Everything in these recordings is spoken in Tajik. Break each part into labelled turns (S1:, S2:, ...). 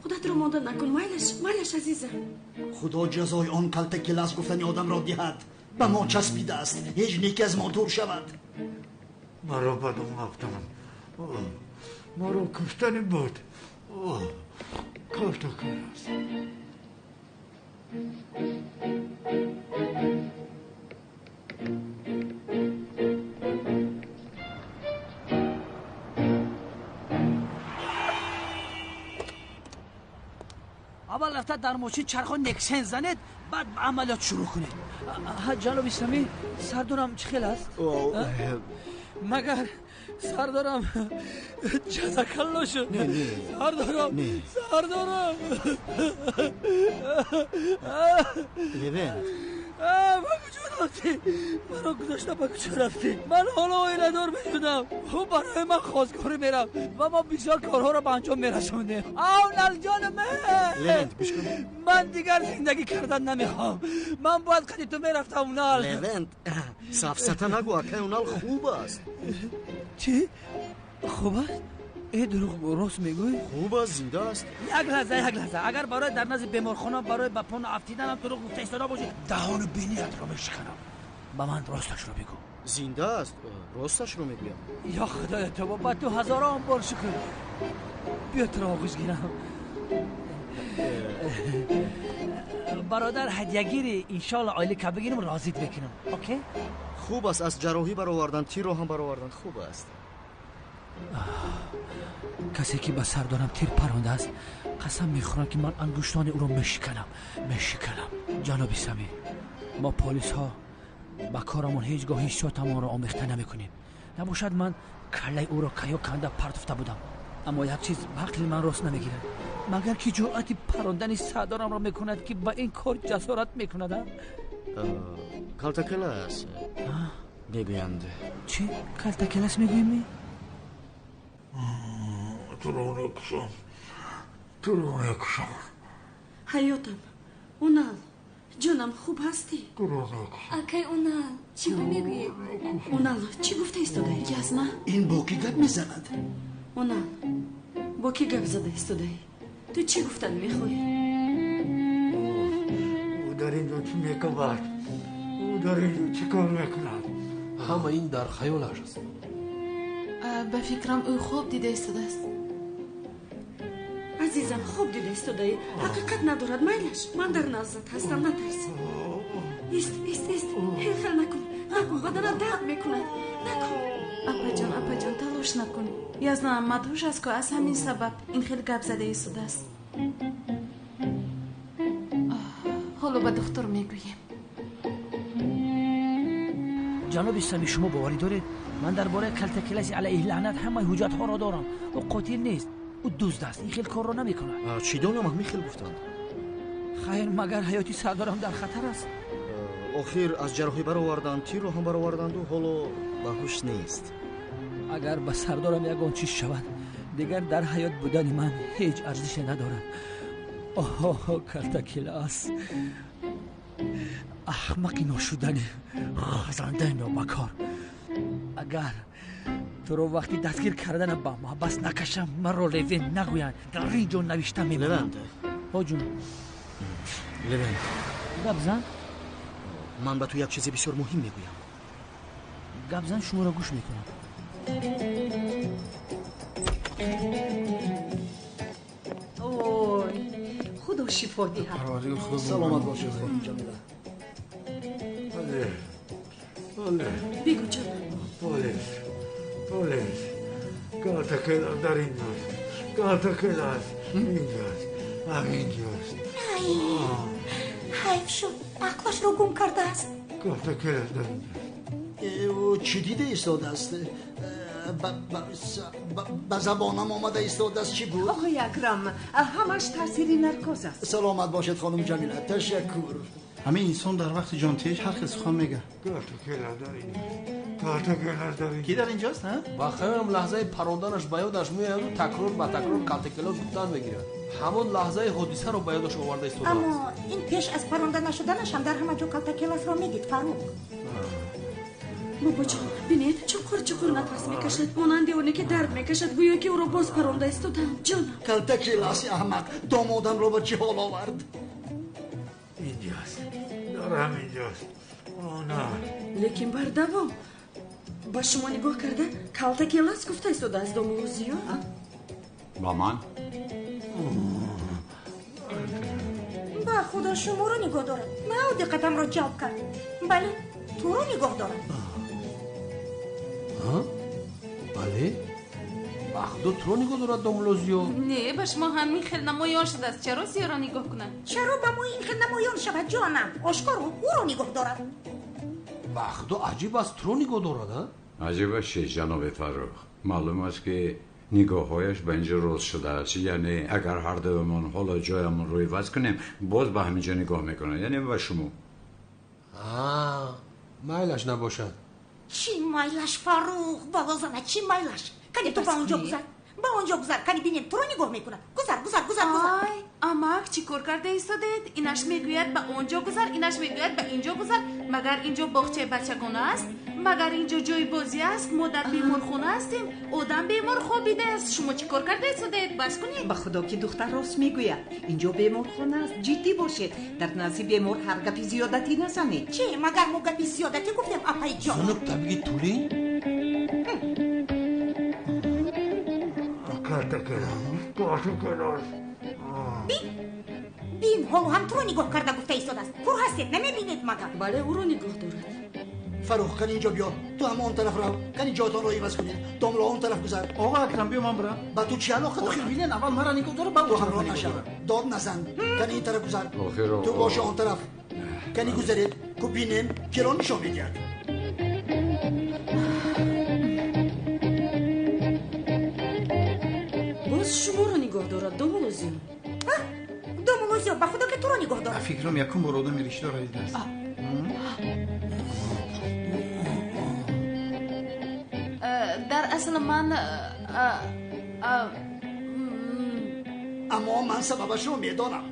S1: Худатро монда накун. Майлаш, майлаш азизам.
S2: Худо ҷазои он калтакелас гуфтани одамро диҳад. Ба мо часпидааст. Ҳеҷ неки аз мо дур шавад.
S3: Маро бадом афтам. Маро куштани буд. Калтакелас.
S4: Аввал рафта дар мошин чархо нексен занед, баъд ба амалиёт шурӯъ кунед. Ҷаноби Самӣ, сардорам чӣ хел аст? Магар сардорам ҷазакалло шуд? Сардорам, сардорам.
S2: Левент.
S4: Ба куҷо рафтӣ? Маро гузошта ба куҷо рафтӣ? Ман ҳоло оиладор мешудам. Ӯ барои ман хостгорӣ мерафт ва мо бисёр корҳоро ба анҷом мерасондем. Ав налҷони ман!
S2: Левент, гӯш кун.
S4: Ман дигар зиндагӣ кардан намехоҳам. Ман бояд қади ту мерафтам, Унал.
S2: Левент, сафсата нагӯ, акай Унал хуб аст.
S4: Чӣ? Хуб аст? Э, дурӯғ рост мегӯӣ?
S2: Хуб аст, зинда аст.
S4: Як лаҳза, як лаҳза. Агар барои дар назди беморхона барои ба пона афтиданам дурӯғ гуфта истода бошӣ, даҳону биниятро мешиканам. Ба ман росташро бигӯ.
S2: Зинда аст, росташро мегӯям.
S4: Ё худоё тавба, ба ту ҳазорон бор шукр. Биё туро оғӯш гирам. Бародар ҳадягири, иншоалло ойлика бигирам, розит мекунам. Окей?
S2: Хуб аст, аз ҷарроҳӣ баровардан, тирро ҳам баровардан хуб аст.
S4: Касе ки ба сардорам тир парондааст, қасам мехӯрам ки ман ангуштони ӯро мешиканам, мешиканам. Ҷаноби Самӣ, мо полисҳо ба корамон ҳеҷ гоҳ ҳиссиётамонро омехта намекунем. Набошад ман каллаи ӯро каё канда партофта будам. Аммо як чиз ба ақли ман рост намегирад. Магар ки ҷуръати парондани сардорамро мекунад, ки ба ин кор ҷасорат мекунад?
S2: Калтакелас мегӯянд.
S4: Чӣ? Калтакелас мегӯем?
S3: Туро мекушам, туро мекушам.
S1: Ҳаётам, Унал, ҷонам, хуб ҳастӣ?
S3: Туро мекушам.
S5: Акай Унал, чӣ мегӯӣ?
S1: Унал, чӣ гуфта истодаӣ?
S5: Язма.
S2: Ин бо кӣ гап мезанад?
S1: Унал, бо кӣ гап зада истодаӣ? Ту чӣ гуфтан мехоҳӣ?
S3: Ӯ дар ин ҷо чӣ мекунад? Ӯ дар ин ҷо чӣ кор мекунад?
S6: Ҳама ин дар хаёлаш аст.
S5: Ба фикрам ӯ хоб дида истодааст.
S1: Азизам, хоб дида истодаӣ. Ҳақиқат надорад, майлаш. Ман дар наздат ҳастам, натарс. Ист, ист, ист. Ҳел хел накун, накун, баданат дард мекунад. Накун.
S5: Апаҷон, апаҷон, талош накун. Язнаам мадҳуш аст, ку аз ҳамин сабаб ин хел гап зада истодааст. Ҳоло ба духтур мегӯем.
S4: Ҷаноби Самӣ, шумо боварӣ доред? Ман дар бораи калтакеласи алайҳи лаънат ҳамаи ҳуҷҷатҳоро дорам. Ӯ қотил нест, ӯ дузд аст. Ин хел корро намекунад.
S2: Чӣ донам, ҳамин хел гуфтанд.
S4: Хайр, магар ҳаёти сардорам дар хатар аст?
S2: Охир аз ҷарроҳӣ бароварданд, тирро ҳам бароварданду ҳоло ба ҳуш нест.
S4: Агар ба сардорам ягон чиз шавад, дигар дар ҳаёт будани ман ҳеҷ арзише надорад. Оҳ, калтакелас, аҳмақи ношудани, хазандаи нобакор. Агар туро вақти дастгир карданам ба маҳбас накашам, маро Левент нагӯянд. Дар ин ҷо навишта мемонам.
S2: Левент.
S4: Ҳоҷун.
S2: Левент.
S4: Гап зан.
S2: Ман ба ту як чизи бисёр муҳим мегӯям.
S4: Гап зан, шуморо гӯш мекунам.
S7: Ой, худо шифо диҳад.
S2: Саломат бошед, хонум Ҷамила.
S3: Бале, бале.
S1: Бигӯ, ҷонам.
S3: Полис, полис. Калтакелас дар ин ҷост. Калтакелас ин ҷост. Ҳамин ҷост.
S8: Ай, ҳайф шуд, ақлашро гум кардааст.
S3: Калтакелас дар ин ҷост.
S2: Ӯ чӣ дида истодааст? Ба забонам омада истодааст, чӣ буд?
S7: Оқои Акрам, ҳамаш таъсири наркоз аст.
S2: Саломат бошед, хонум Ҷамила, ташаккур.
S9: Ҳамин инсон дар вақти ҷонтеҳиш ҳар хел сухан мегӯяд.
S3: Калтакелас дар ин ҷост. Калтакелас дар ин
S9: Ки дар инҷост, ҳа?
S6: Ба хаёлам лаҳзаи паронданаш ба ёдаш меояду такрор ба такрор калтакелос гуфтан мегирад. Ҳамон лаҳзаи ҳодисаро ба ёдаш оварда истодааст.
S8: Аммо ин пеш аз паронда нашуданаш ҳам дар ҳама ҷо калтакеласро медид, Фаруқ.
S1: Бобоҷон, бинед, чуқур чуқур нафас мекашад, монанди оне ки дард мекашад, гӯё ки ӯро боз паронда истодам. Ҷонам.
S2: Калтакеласи аҳмақ домодамро ба чӣ ҳол овард?
S3: Инҷост, дар ҳаминҷост.
S1: Лекин бардавом ба шумо нигоҳ карда калтакелас гуфта истодааст домулло Зиё.
S10: Ба ман?
S8: Ба худо шуморо нигоҳ дорад. Нав диққатамро ҷалб кард. Бале, туро нигоҳ дорад.
S6: Бале, ба худо туро нигоҳ дорад домулло Зиё.
S5: Не, ба шумо ҳамин хел намоён шудааст. Чаро Зиёро нигоҳ кунад?
S8: Чаро ба мо ин хел намоён шавад, ҷонам? Ошкоро ӯро нигоҳ дорад.
S6: Ба худо аҷиб аст, туро нигоҳ дорад, а?
S10: Аҷиб аст чӣ, ҷаноби Фаррух? Маълум аст ки нигоҳҳояш ба инҷо рост шудааст. Яъне агар ҳар дуямон ҳоло ҷоямонро иваз кунем, боз ба ҳамин ҷо нигоҳ мекунад, яъне ба шумо.
S6: Майлаш набошад.
S8: Чӣ майлаш, Фаррух? Балозана, чӣ майлаш? Кани ту ба онҷо гузар, ба онҷо гузар, кани бинем туро нигоҳ мекунад. Гузар, гузар, гузар, гузар.
S5: Ай, амак, чӣ кор карда истодаед? Инаш мегӯяд ба онҷо гузар, инаш мегӯяд ба инҷо гузар. Магар инҷо боғчаи бачагона аст? Магар инҷо ҷои бозӣ аст? Мо дар беморхона ҳастем. Одам бемор хобидааст. Шумо чӣ кор карда истодаед? Бас кунед.
S7: Ба худо ки духтар рост мегӯяд. Инҷо беморхона аст. Ҷиддӣ бошед. Дар назди бемор ҳар гапи зиёдатӣ назанед.
S8: Чӣ? Магар мо гапи зиёдатӣ гуфтем, апайҷон?
S6: Зунук табиги тулӣ?
S8: Бин, бин, ҳоло ҳам туро нигоҳ карда гуфта истодааст. Кур ҳастед, намебинед магар?
S1: Бале, ӯро нигоҳ дорад.
S2: Фаррух, кани инҷо биё. Ту ҳам он тараф рав. Кани ҷоятонро иваз кунед. Домло он тараф гузар.
S9: Оға Акрам, биё ман бирам.
S2: Ба ту чӣ алоқа дорад?
S9: Охир бинен, аввал мара нигоҳ дорад, баъд
S2: ту ҳамроҳ нашав. Дод назан. Кани ин тараф гузар. Ту боши он тараф. Кани гузаред, ку бинем киро нишон медиҳад.
S1: Боз шуморо нигоҳ дорад, домулло Зиё.
S8: Домулло Зиё, ба худо ки туро нигоҳ дорад.
S9: Фикрам якум бор одами ришдорро дидааст.
S5: Дар асл ман
S2: аммо ман сабабашро медонам.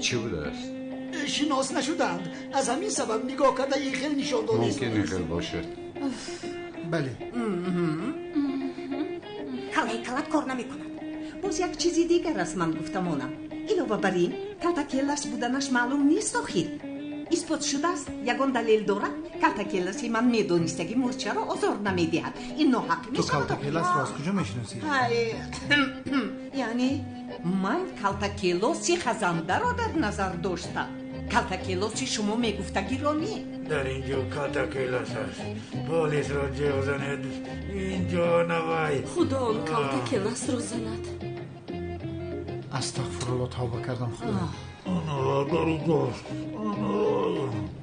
S10: Чӣ будааст?
S2: Шинос нашуданд. Аз ҳамин сабаб нигоҳ карда ин хел нишон додааст.
S10: Мумкин ин хел бошад.
S9: Бале.
S8: Калаи калат кор намекунад.
S7: Боз як чизи дигар аст ман гуфтамонам. Илова бар ин, калтакелас буданаш маълум нест охир. Исбот шудааст, ягон далел дорад? Калтакеласи ман медонистаги мурчаро озор намедиҳад. Ин ноҳақ
S9: Ту
S7: мешавад.
S9: калтакеласро аз куҷо мешиносӣ?
S7: Яъне ман калтакелоси хазандаро дар назар доштам. Калтакелоси шумо мегуфтагиро не.
S3: Дар инҷо калтакелас аст. Полисро ҷеғ занед. Инҷо навай.
S1: Худо он калтакеласро занад.
S9: Астағфирулло, тавба кардам, худо.
S3: Ана дар инҷост.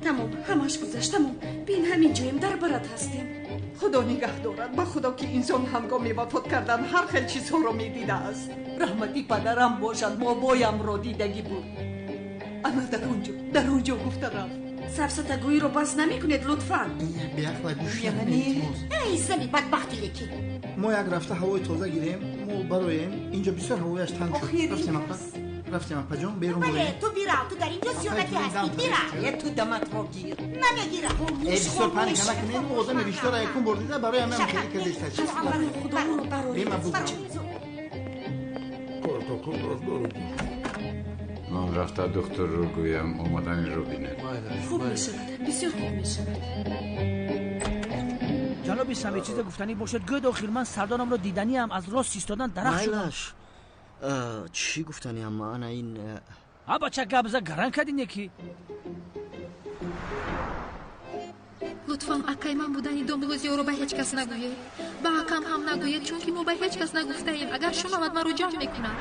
S1: Тамом, ҳамаш гузашт, тамом. Бин, ҳамин ҷоем, дар барат ҳастем.
S7: Худо нигаҳ дорад. Ба худо ки инсон ҳангоми вафот кардан ҳар хел чизҳоро медидааст. Раҳмати падарам бошад, бобоямро дидагӣ буд. Ана дар онҷо, дар онҷо гуфта рафт.
S1: Сафсатагӯиро бас намекунед, лутфан.
S9: Беақла гӯш
S7: Яъне?
S8: Эй, зани бадбахти лекин.
S9: Мо як рафта ҳавои тоза гирем, мо бароем. Инҷо бисёр ҳавояш танг шуд.
S7: Охир,
S9: Рафтем апа, рафтем апаҷон, берун
S8: Бале,
S9: бурем.
S8: ту бирав, ту дар инҷо сиёдатӣ ҳастӣ, бирав.
S7: Е, ту даматро гир.
S8: Намегирам.
S9: Э, бисёр паника накунед. Ӯ одами ришдора якум бор дида, барои ҳамин хеле кардеста.
S1: Худо ӯро бароред.
S9: Бема бугӯ.
S3: Калтакелас дар инҷост.
S10: Ман рафта духтурро гӯям омаданро бинед.
S1: Хуб мешавад, бисёр хуб мешавад.
S4: Ҷаноби Самир, чизе гуфтанӣ бошад, гӯед. Охир ман сардорамро диданиам, аз рост истодан дарах шудам.
S11: Майлаш, чӣ гуфтаниам? Ана ин
S4: А бача, гап за, гаран кардӣ неки.
S12: Лутфан, акай ман будани домулло Зиёро ба ҳеҷ кас нагӯед. Ба акам ҳам нагӯед, чунки мо ба ҳеҷ кас нагуфтаем. Агар шунавад, маро ҷамъ мекунад.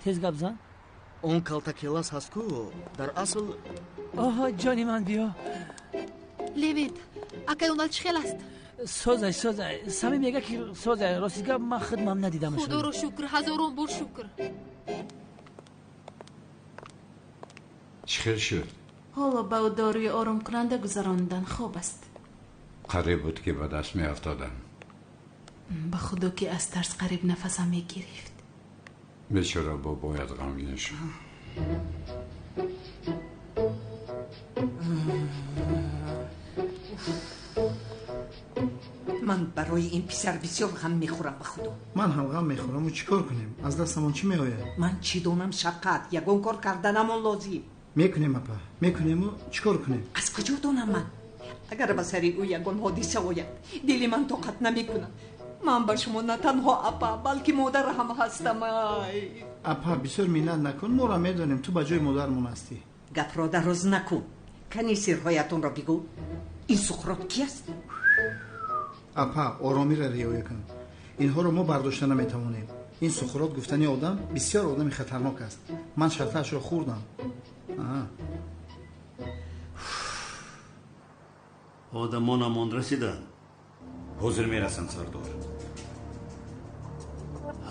S4: Тез гап зан.
S11: Он калтакелас ҳаст ку, дар асл.
S4: Оҳо, ҷони ман, биё.
S12: Левент, акай онал чӣ хел аст?
S4: Созай, созай. Сами мега ки созай. Рости гап, ман хидмам надидам.
S12: Худоро шукр, ҳазорон бор шукр.
S10: Чӣ хел шуд?
S5: Ҳоло ба ӯ доруи оромкунанда гузаронидан, хоб аст.
S10: Қариб буд ки ба даст меафтодам.
S5: Ба худо ки аз тарс қариб нафасам мегирифт.
S10: Бечора бобоят ғамгин шуд.
S7: Ман барои ин писар бисёр ғам мехӯрам, ба Худо.
S9: Ман ҳам ғам мехӯраму чӣ кор кунем? Аз дастамон чӣ меояд?
S7: Ман чӣ донам, Шавқат, ягон кор карданамон лозим.
S9: Мекунем, апа, мекунему чӣ кор кунем?
S7: Аз куҷо донам ман? Агар ба сари ӯ ягон ҳодиса ояд, дили ман тоқат намекунад. Ман ба шумо на танҳо апа, балки модар ҳам ҳастам. Ай
S9: апа, бисёр миннат накун, моро медонем, ту ба ҷои модармон ҳастӣ.
S7: Гапро дароз накун, кани сирҳоятонро бигӯ. Ин Суқрот ки аст?
S9: Апа, оромиро риоя кун. Инҳоро мо бардошта наметавонем. Ин Суқрот гуфтани одам бисёр одами хатарнок аст. Ман шартаашро хӯрдам.
S13: Одамонамон расиданд.
S14: Ҳозир мерасанд, сардор.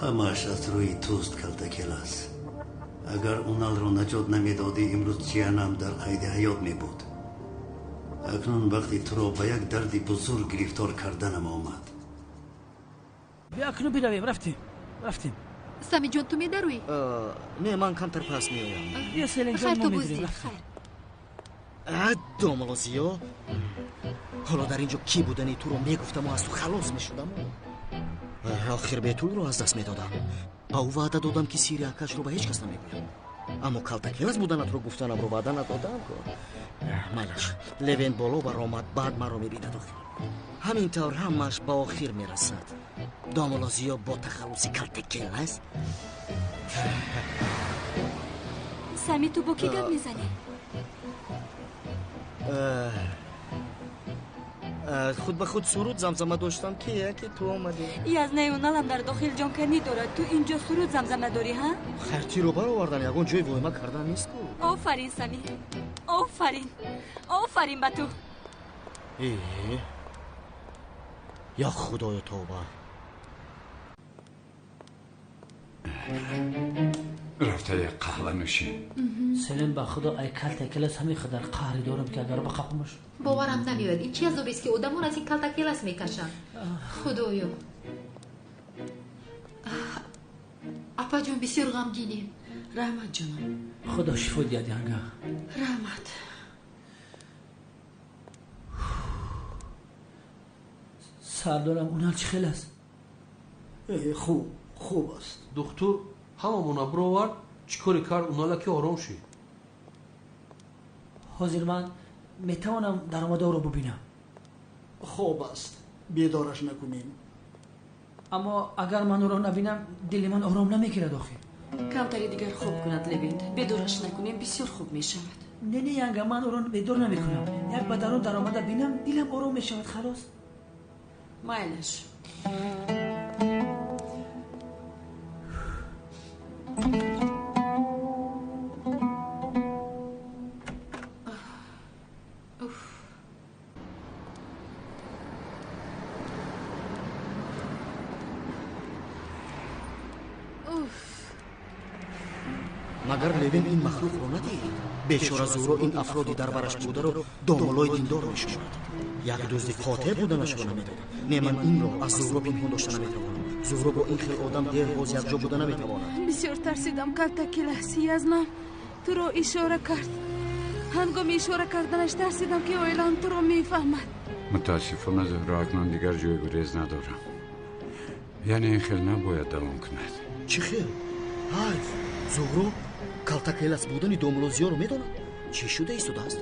S13: Ҳамааш аз рӯи туст, Калтакелас. Агар Уналро наҷот намедодӣ, имрӯз ҷиянам дар қайди ҳаёт мебуд. Акнун вақти туро ба як дарди бузург гирифтор карданам омад.
S4: Биё, акнун биравем. Рафтем, рафтем.
S12: Самиҷон, ту медаруӣ?
S11: Не, ман камтар пас меоям.
S4: Биё, Селинҷон, мо медурем.
S11: Домулло Зиё, ҳоло дар ин ҷо кӣ будани туро мегуфтаму аз ту халос мешудаму охир Бетулро аз даст медодам. Ба ӯ ваъда додам, ки сири акашро ба ҳеҷ кас намегӯям, аммо Калтакелас буданатро гуфтанамро ваъда надодам. Майлаш, Левен боло баромад, баъд маро мебинад. Охир ҳамин тавр ҳамааш ба охир мерасад. Домулло Зиё бо тахаллуси Калтакелас.
S1: Сами, ту бо кӣ гап мезанӣ?
S11: Худ ба худ суруд замзама доштам, ки яке ту омадӣ.
S1: Язнаи Уналам дар дохил ҷонканӣ дорад, ту инҷо суруд замзама дорӣ, ҳа?
S11: Хайр, тиро баровардан, ягон ҷои воҳима кардан нест ку.
S1: Офарин, Сами, офарин, офарин ба ту.
S11: Э, я Худоё, тавба!
S10: Рафта як қаҳва нӯшем.
S4: Селим, ба Худо, ай Калтакелас ҳамин қадар қаҳре дорам, ки агар бақапмаш.
S12: Боварам намеояд, ин чи азобест, ки одамон аз ин Калтакелас мекашанд? Худоё! Апаҷон, бисёр ғамгинем.
S1: Раҳмат, ҷонам.
S4: Худо шифо диҳад, янга.
S1: Раҳмат.
S4: Сардорам, Унал чӣ хел аст?
S2: Хуб, хуб аст.
S6: Духтур ҳамамона бировард. Чӣ коре кард Унала, ки ором шид?
S4: Ҳозир ман метавонам даромада ӯро бубинам?
S2: Хоб аст, бедораш накунем.
S4: Аммо агар ман ӯро набинам, дили ман ором намегирад охир.
S1: Камтари дигар хоб кунад, Левент, бедораш накунем, бисёр хуб мешавад.
S4: Не, не, янга, ман ӯро бедор намекунам. Як ба дарун даромада бинам, дилам ором мешавад, халос.
S1: Майлаш.
S11: Магар Левин ин махлуқро надид? Бечора Зуҳро ин афроди дар бараш бударо домулои диндор мешуморад. Як дузди қотеъ буданашро намедонад. Не, ман инро аз Зуҳро пинҳон дошта наметавонам. Зуҳро бо ин хел одам дер боз якҷо буда наметавонад.
S5: Бисёр тарсидам, Калтакелас. Язнам туро ишора кард. Ҳангоми ишора карданаш тарсидам, ки оилаам туро мефаҳмад.
S10: Мутаассифона, Зуҳро, акнун дигар ҷои гурез надорам. Яъне ин хел набояд давом кунад.
S11: Чӣ хел? Ҳайф, Зуҳро Калтакелас будани домулло Зиёро медонад. Чӣ шуда истодааст?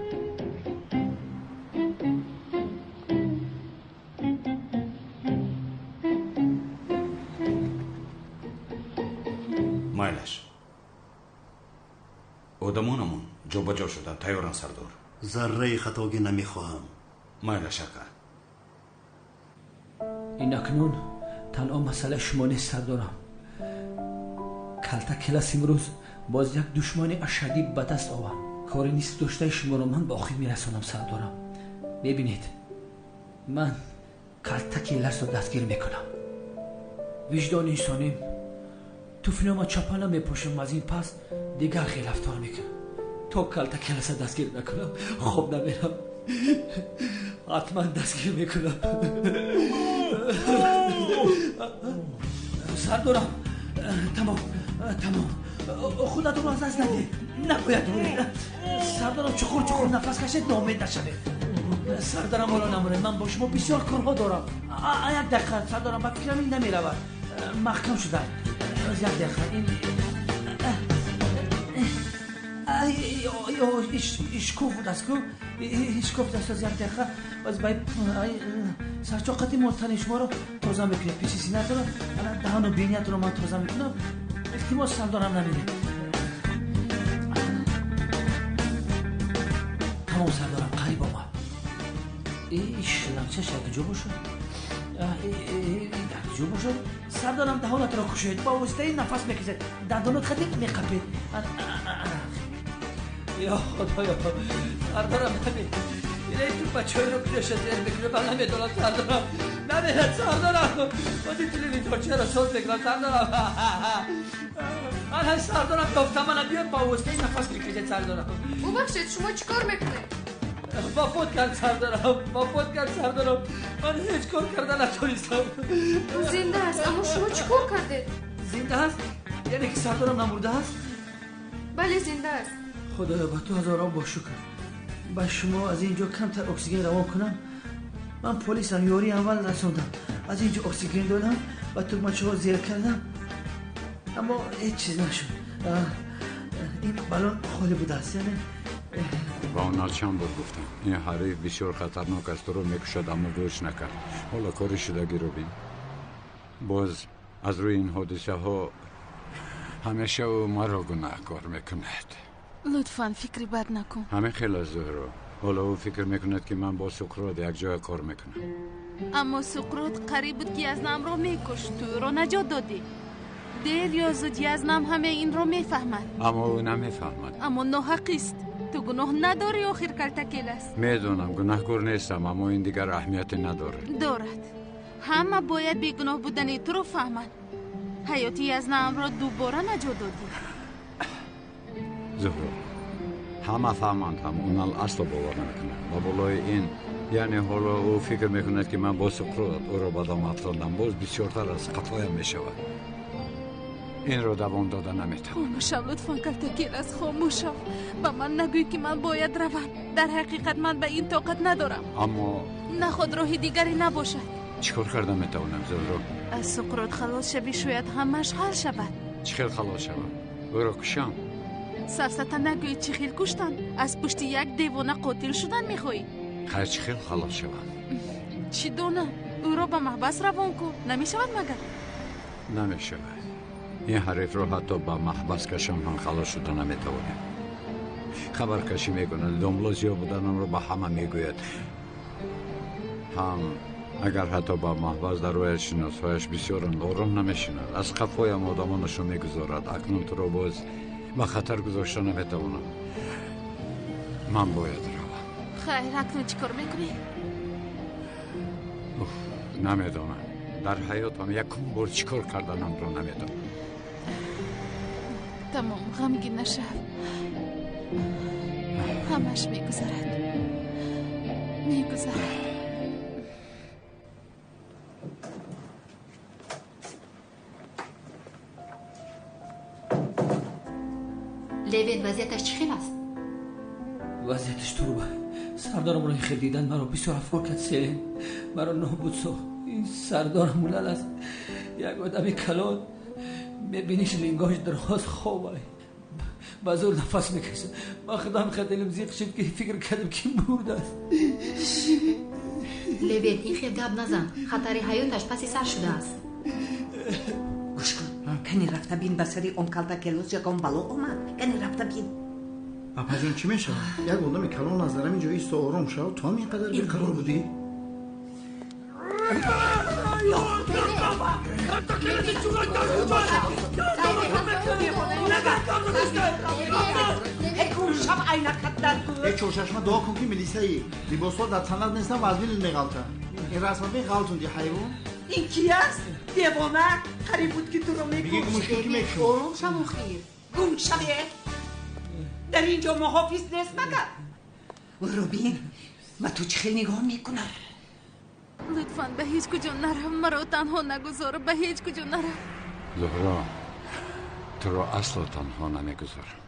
S14: Майлаш, одамонамон ҷобаҷо шуда тайёранд, сардор.
S13: Зарраи хатогӣ намехоҳам.
S14: Майлаш, ака.
S4: Ин акнун танҳо масъалаи шумо нест, сардорам. Калтакелас имрӯз боз як душмани ашаддӣ ба даст овард. Кори нисф доштаи шуморо ман ба охир мерасонам, сардорам. Мебинед, ман Калтакеласро дастгир мекунам. Виҷдони инсоним туфлиама чапа намепӯшам, аз ин пас дигар хел рафтор мекунам. То Калтакеласа дастгир накунам, хоб намерам. Ҳатман дастгир мекунам, сардорам. Тамом, тамом, худатонро аз даст надиҳед. Набояд муред. Сардарам, чуқур чуқур нафас кашед, ноумед нашавед. Сардарам, ҳоло намуред, ман бо шумо бисёр корҳо дорам. Як дақиқа, сардарам, ба фикрам ин намеравад. Маҳкам шудааст. Як дақиқа, ин ишкоф будааст ку, ишкоф будааст. Як дақиқа, боз ба сарчоқати мо тани шуморо тоза мекунем, пеши синатонро, даҳану биниятонро ман тоза мекунам. Илтимос, сардарам, намиред. Тамом, сардарам, қариб омад. Шлангчаш як ҷо бошад, як ҷо бошад. Сардарам, даҳонатро кушоед, ба воситаи нафас мекашед, дандонат хати меқапед. Ё худоё, сардарам, намир. Инаи ту бачаҳоеро куҷоша зер мекунад, ман намедонам. Сардарам, намерад. Сардарам, бози телевизорчаро соз мекунам. Сардарам, ана, сардарам, ёфтам. Ана, биё, ба воситаи нафас мекашед, сардарам.
S12: Бубахшед, шумо чӣ кор мекунед?
S4: Вафот кард, сардарам, вафот кард, сардарам. Ман ҳеҷ кор карда натонистам.
S12: Ӯ зинда аст, аммо шумо чӣ кор кардед?
S4: Зинда аст? Яъне ки сардарам намурдааст?
S12: Бале, зинда аст.
S4: Худоё, ба ту ҳазорон бо шукр. Ба шумо аз ин ҷо камтар оксиген равон кунам. Ман полисам, ёрии аввал расондам, аз ин ҷо оксиген додам ва тугмачаҳо зер кардам, аммо ҳеҷ чиз нашуд. Ин балон холӣ будааст, яъне
S10: Ба онҳо чанд бор гуфтам, ин ҳариф бисёр хатарнок аст, туро мекушад, аммо гӯш накард. Ҳоло кори шудагиро бин. Боз аз рӯи ин ҳодисаҳо ҳамеша ӯ маро гунаҳкор мекунад.
S5: Лутфан, фикри бад накун.
S10: Ҳамин хел аст, Зуҳро. Ҳоло ӯ фикр мекунад, ки ман бо Суқрот якҷоя кор мекунам.
S5: Аммо Суқрот қариб буд, ки Язнамро мекушт. Ту ӯро наҷот додӣ. Дер ё зуд Язнам ҳамаи инро мефаҳмад.
S10: Аммо ӯ намефаҳмад.
S5: Аммо ноҳақист. Ту гуноҳ надорӣ, охир калтакелас.
S10: Медонам, гунаҳкор нестам, аммо ин дигар аҳамияте надорад.
S5: Дорад. Ҳама бояд бегуноҳ будани туро фаҳманд. Ҳаёти Язнамро дубора наҷот додӣ.
S10: Зуҳро, ҳама фаҳманд ҳам, онал асло бовар намекунад. Ва болои ин, яъне ҳоло ӯ фикр мекунад, ки ман бо Суқрот ӯро ба дом афтондам. Боз бисёртар аз қафоям мешавад. Инро давом дода наметавонам.
S5: Хомӯшав, лутфан, калтакелас, хомӯшав. Ба ман нагӯй, ки ман бояд равам. Дар ҳақиқат ман ба ин тоқат надорам.
S10: Аммо
S5: наход роҳи дигаре набошад.
S10: Чӣ кор карда метавонам, Зуҳро?
S5: Аз Суқрот халос шавӣ, шояд ҳамааш ҳал шавад.
S10: Чӣ хел халос шавам? Ӯро кушам?
S5: Сафсата нагӯй, чӣ хел куштан? Аз пушти як девона қотил шудан мехоҳӣ?
S10: Хайр, чӣ хел халос шавам?
S5: Чӣ донам, ӯро ба маҳбас равон кун. Намешавад магар?
S10: Намешавад. Ин ҳарифро ҳатто ба маҳбас кашам ҳам халос шуда наметавонем. Хабаркашӣ мекунад, домло зиёд буданамро ба ҳама мегӯяд. Ҳам агар ҳатто ба маҳбас дарояд, шиносҳояш бисёранд, ором намешинад. Аз қафоям одамонашро мегузорад. Акнун туро боз ба хатар гузошта наметавонам. Ман бояд равам.
S5: Хайр, акнун чӣ кор мекунӣ?
S10: Намедонам. Дар ҳаётам якум бор чӣ кор карданамро намедонам.
S5: Тамом, ғамгин нашав. Ҳамаш мегузарад, мегузарад.
S12: Левен, вазъияташ чӣ хел аст?
S4: Вазъияташ туруба. Сардарамро ин хел дидан маро бисёр афкор кард. Селен маро нобуд сохт. Ин сардарам мулал аст, як одами калон, мебиниш, лингош дароз, хобай, ба зӯр нафас мекашад. Ман худам хел дилим зиқ шуд, ки фикр кардам, ки мурдааст.
S12: Левен, ин хел гап назан. Хатари ҳаёташ паси сар шудааст.
S7: Гӯш кун, кани рафта бин, ба сари он калтакелос ягон бало омад. Кани рафта бин.
S9: Апаҷон, чӣ мешавад? Як одами калон аз дар ҳамин ҷо исто, ором шав. Ту ҳам ин қадар беқарор будӣ? Э, чорчашма, дуо кун, ки милисаи либосҳо дар танат нестан ва аз мил меғалта. Ин расма бин, ғалтунди, ҳайвон.
S7: Ин ки аст? Девона, қариб буд, ки туро мекушт.
S12: Ором шав, охир.
S7: Гум шаве. Дар ин ҷо муҳофиз нест магар? Ӯро бин, ба ту чӣ хел нигоҳ мекунад.
S5: Лутфан, ба ҳеҷ куҷо нарав, маро танҳо нагузор, ба ҳеҷ куҷо нарав.
S10: Зуҳро, туро асло танҳо намегузорам.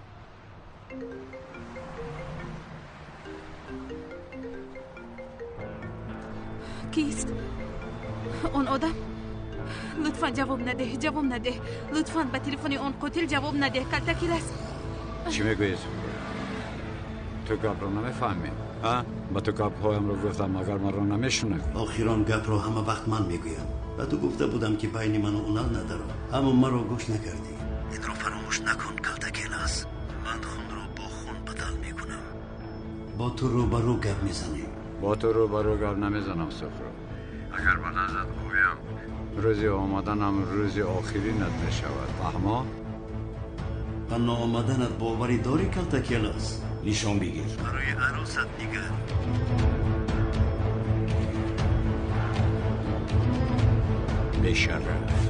S5: Кист он одам? Лутфан ҷавоб надеҳ, ҷавоб надеҳ. Лутфан ба телефони он қотил ҷавоб надеҳ. Калтакелас.
S10: Чӣ мегӯӣ? Ту гапро намефаҳмӣ? Ба ту гапҳоямро гуфтам, магар маро намешунавӣ?
S13: Охир он гапро ҳама вақт ман мегӯям. Ба ту гуфта будам, ки байни ману Унал надаро, аммо маро гӯш накардӣ. Инро фаромӯш накун, Калтакелас. Ман хунро бо хун бадал мекунам. Бо ту рӯбарӯ гап мезанем.
S10: Бо ту рӯбарӯ гап намезанам, Сухроб. Агар ба наздат оям, рӯзи омаданам рӯзи охиринат мешавад. Фаҳмо?
S13: Ба ноомаданат боварӣ дорӣ, Калтакелас?
S14: Нишон бигир.
S13: Барои арӯсат нигар.
S10: Бешараф.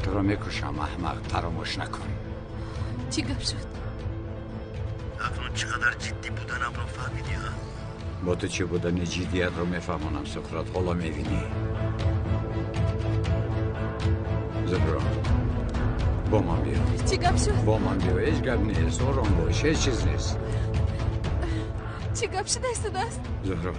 S10: Туро мекушам, аҳмақ, фаромӯш накун.
S5: Чӣ гап шуд?
S13: Акнун чӣ қадар ҷиддӣ буданамро фаҳмидӣ, ҳа?
S10: Бо ту чӣ будани ҷиддиятро мефаҳмонам, Суқрот, ҳоло мебинӣ. Зуҳро, бо ман биё.
S5: Чӣ гап шуд?
S10: Бо ман биё, ҳеҷ гап нест, ором бош, ҳеҷ чиз нест.
S5: Чӣ гап шуда истодааст?
S10: Зуҳро,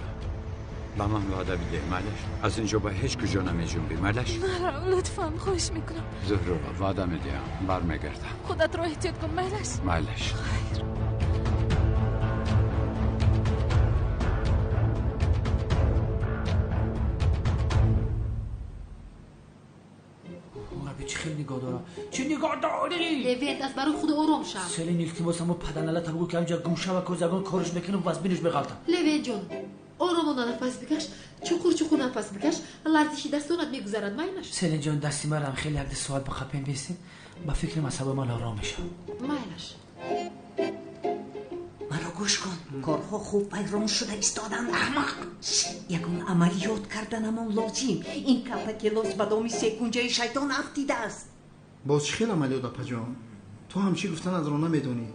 S10: ба ман ваъда бидеҳ, майлаш? Аз ин ҷо ба ҳеҷ куҷо намеҷунбӣ, майлаш?
S5: Нарав, лутфан, хоҳиш мекунам.
S10: Зуҳро, ваъда медиҳам, бармегардам.
S5: Худатро эҳтиёт кун, майлаш?
S10: Майлаш.
S5: Хайр.
S4: Чӣ нигоҳ дорӣ?
S12: Левент, аз барои худ ором шав.
S4: Селин, илтимос, амо паданалата бугӯ, ки ҳамҷа гум шава, ко ягон кориш мекунам, вазбиниш меғалтам.
S12: Левент ҷон, оромона нафас бикаш, чуқур чуқур нафас бикаш, ларзиши дастонат мегузарад, майлаш?
S4: Селин ҷон, дасти марам хеле якди соат ба қапем бистем, ба фикри масъала ман ором мешавам.
S12: Майлаш.
S7: Маро гӯш кун, корҳо хуб вайрон шуда истоданд, аҳмақ. Ягон амалиёт карданамон лозим. Ин Калтакелос ба доми секунҷаи шайтон афтидааст.
S9: Боз чӣ хел амалиёт, апаҷон? Ту ҳам чӣ гуфтанатро намедонӣ.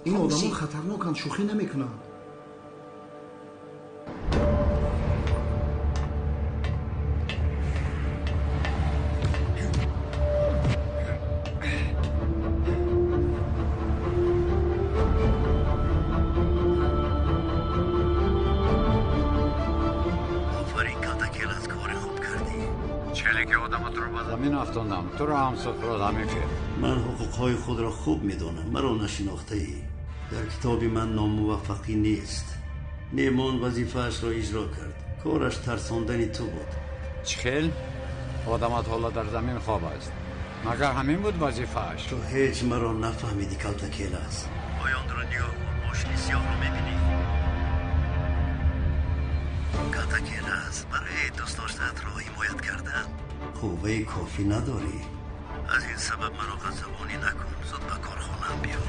S9: Ин одамон хатарноканд, шӯхӣ намекунанд.
S13: Офарин, Калтакелас, кори хуб кардӣ.
S10: Челе ки одаматро ба замин афтондам, туро ҳам, Суқрот, ҳамин хел.
S13: Ман ҳуқуқҳои худро хуб медонам, маро нашинохтаӣ. Дар китоби ман номуваффақӣ нест. Неъмон вазифаашро иҷро кард. Кораш тарсондани ту буд.
S10: Чӣ хел? Одамат ҳоло дар замин хоб аст. Магар ҳамин буд вазифааш?
S13: Ту ҳеҷ маро нафаҳмидӣ, Калтакелас. Поёнро нигоҳ кун, мошини сиёҳро мебинӣ? Калтакелас, барои дӯст доштаатро ҳимоят кардан қувваи кофӣ надорӣ. Аз ин сабаб маро ғазабонӣ накун, зуд ба корхонаам биё.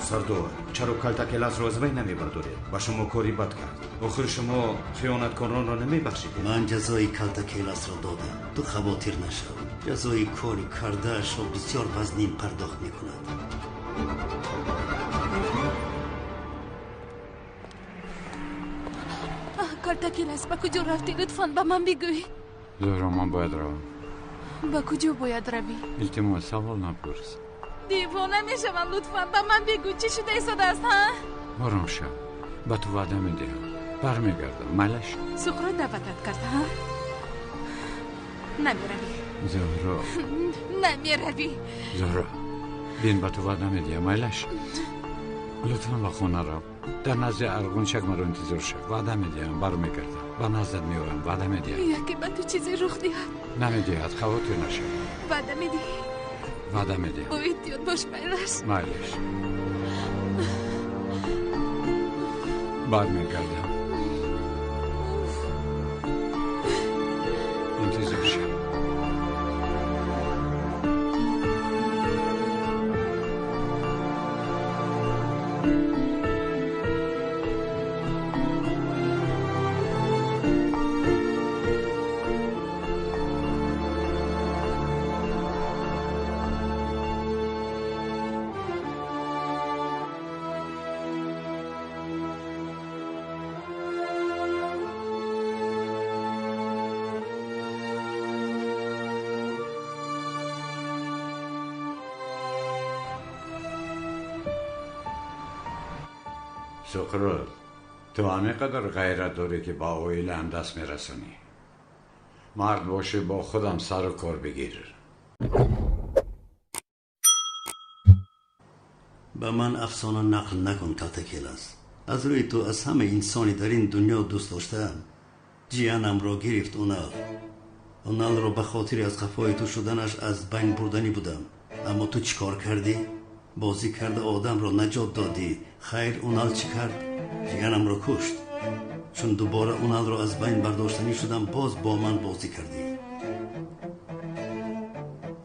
S14: Сардор, чаро Калтакеласро аз вай намебардоред? Ба шумо кори бад кард. Охир шумо хиёнаткоронро намебахшидед.
S13: Ман ҷазои Калтакеласро додам. Ту хавотир нашав. Ҷазои кори кардаашро бисёр вазнин пардохт мекунад.
S5: Калтакелас, ба куҷо рафтӣ? Лутфан ба ман бигӯй.
S10: Зуҳро, ман бояд равам.
S5: Ба куҷо бояд равӣ?
S10: Илтимос, савол напурс.
S5: Девона мешавам, лутфан ба ман бигӯ, чӣ шуда истодааст, ҳа?
S10: Ором шав, ба ту ваъда медиҳам, бармегардам, майлаш?
S5: Суқрот даъватат кард, ҳа? Намеравӣ.
S10: Зуҳро.
S5: Намеравӣ.
S10: Зуҳро, бин, ба ту ваъда медиҳам, майлаш? Лутфан ба хона рав. Дар назди арғунчак маро интизор шав. Ваъда медиҳам, бармегардам. Ба наздат меоям, ваъда медиҳам.
S5: Яке ба ту чизе рух диҳад.
S10: Намедиҳад, хавотир нашав.
S5: Ваъда медиҳӣ?
S10: Ваъда медиҳам.
S5: Бо эҳтиёт бош, майлаш?
S10: Майлаш. Бармегардам. Интизор шав. Суқрот, ту ҳамин қадар ғайрат дорӣ, ки ба оилаам даст мерасонӣ. Мард бошӣ, бо худам сару кор бигир.
S13: Ба ман афсона нақл накун, Калтакелас. Аз рӯи ту аз ҳама инсони дар ин дунё дӯст доштаам. Ҷиянамро гирифт Унал. Уналро ба хотири аз қафои ту шуданаш аз байн бурданӣ будам. Аммо ту чӣ кор кардӣ? Бозӣ карда одамро наҷот додӣ. Хайр, Унал чӣ кард? Ҷиянамро кушт. Чун дубора Уналро аз байн бардоштанӣ шудам, боз бо ман бозӣ кардӣ.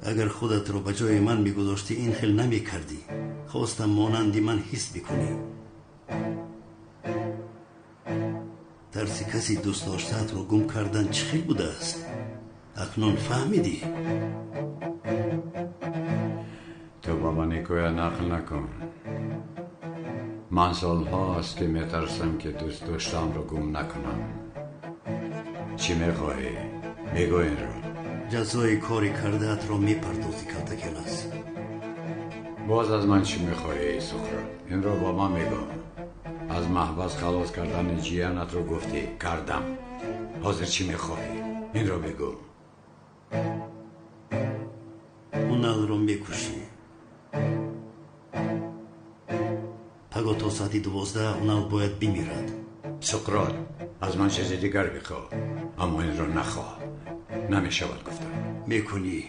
S13: Агар худатро ба ҷои ман мегузоштӣ, ин хел намекардӣ. Хостам монанди ман ҳис бикунӣ. Тарси каси дӯст доштаатро гум кардан чӣ хел будааст? Акнун фаҳмидӣ?
S10: Ту ба ман ҳикоя нақл накун. Ман солҳо аст, ки метарсам, ки дӯст доштаамро гум накунам. Чӣ мехоҳӣ? Бигӯ инро.
S13: Ҷазои кори кардаатро мепардозӣ, Калтакелас.
S10: Боз аз ман чӣ мехоҳӣ, Суқрот? Инро ба ман мегӯ. Аз маҳбас халос кардани ҷиянатро гуфтӣ, кардам. Ҳозир чӣ мехоҳӣ? Инро бигӯ.
S13: Уналро мекушӣ. Паго то соати 12 Унал бояд бимирад.
S10: Суқрот, аз ман чизи дигар бихоҳ, аммо инро нахоҳ. Намешавад, гуфтам.
S13: Мекунӣ.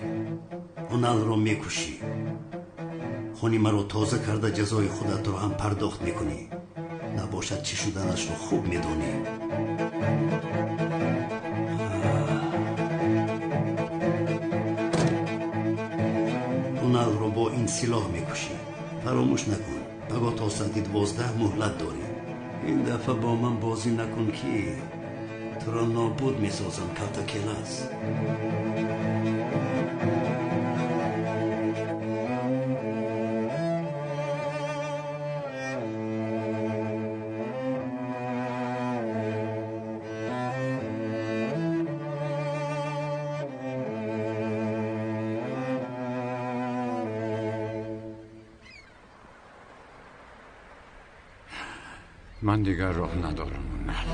S13: Уналро мекушӣ. Хуни маро тоза карда ҷазои худатро ҳам пардохт мекунӣ. Набошад, чӣ шуданашро хуб медонӣ. Уналро бо ин силоҳ мекушӣ. Фаромӯш накун, паго то соати 12 муҳлат дорӣ. Ин дафъа бо ман бозӣ накун, ки туро нобуд месозам, Калтакелас.
S10: Ман дигар роҳ надорам, Унал.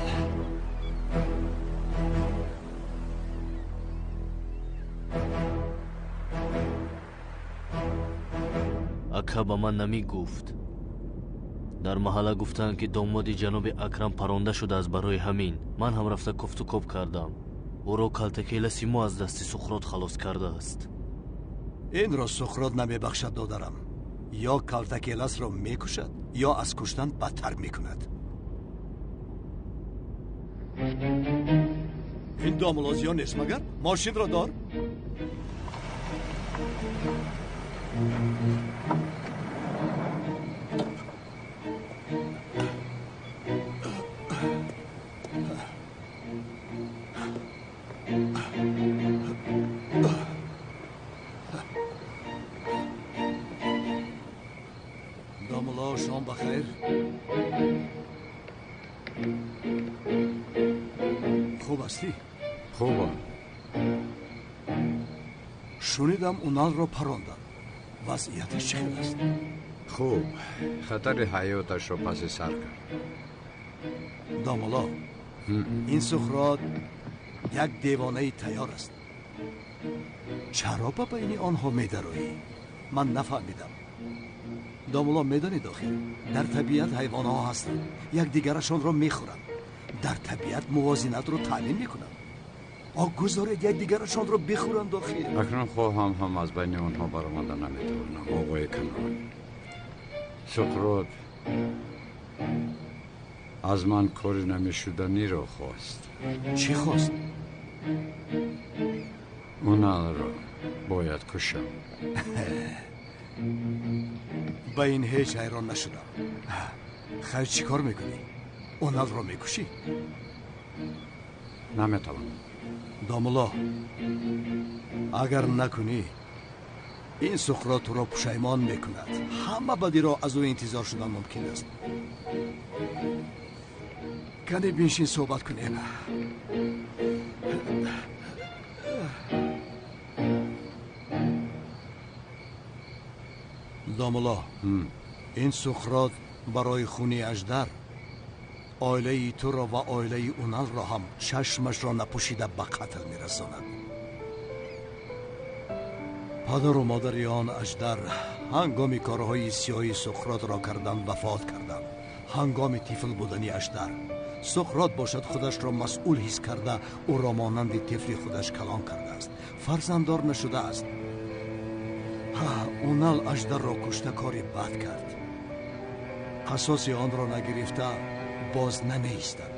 S15: Ака ба ман намегуфт. Дар маҳалла гуфтанд, ки домоди ҷаноби Акрам паронда шудааст. Барои ҳамин ман ҳам рафта кофтукоб кардам. Ӯро Калтакеласи мо аз дасти Суқрот халос кардааст.
S16: Инро Суқрот намебахшад, додарам. Ё Калтакеласро мекушад, ё аз куштан бадтар мекунад. Ин домулозиён нест магар? Мошинро дор. Домуло, шом бахайр. Хуб ҳастӣ?
S10: Хубам.
S16: Шунидам, Уналро паронданд. Вазъияташ чӣ хел аст?
S10: Хуб, хатари ҳаёташро паси сар кард.
S16: Домуло, ин Суқрот як девонаи тайёр аст. Чаро ба байни онҳо медароӣ? Ман нафаҳмидам. Домуло, медонед, охир дар табиат ҳайвонҳо ҳастанд, якдигарашонро мехӯранд. Дар табиат мувозинатро таъмин мекунанд. О, гузоред якдигарашонро бихӯранд охир.
S10: Акнун хоҳам ҳам аз байни онҳо баромада наметавонам, оғои Канон. Суқрот аз ман кори намешуданиро хост.
S16: Чӣ хост?
S10: Уналро бояд кушам.
S16: Ба ин ҳеҷ ҳайрон нашудам. Хайр, чӣ кор мекунӣ? Уналро мекушӣ?
S10: Наметавонам.
S16: Домуло, агар накунӣ, ин Суқрот туро пушаймон мекунад. Ҳама бадиро аз ӯ интизор шудан мумкин аст. Кане биншин, суҳбат кунем. Домуло, ин Суқрот барои хуни аждар Оилаи туро ва оилаи Уналро ҳам чашмашро напӯшида ба қатл мерасонад. Падару модари он аждар ҳангоми корҳои сиёҳи Суқротро кардан вафот карданд. Ҳангоми тифл будани аждар. Суқрот бошад худашро масъул ҳис карда, ӯро монанди тифли худаш калон кардааст. Фарзанддор нашудааст. Унал аждарро кушта кори бад кард. Қасоси онро нагирифта боз намеистад.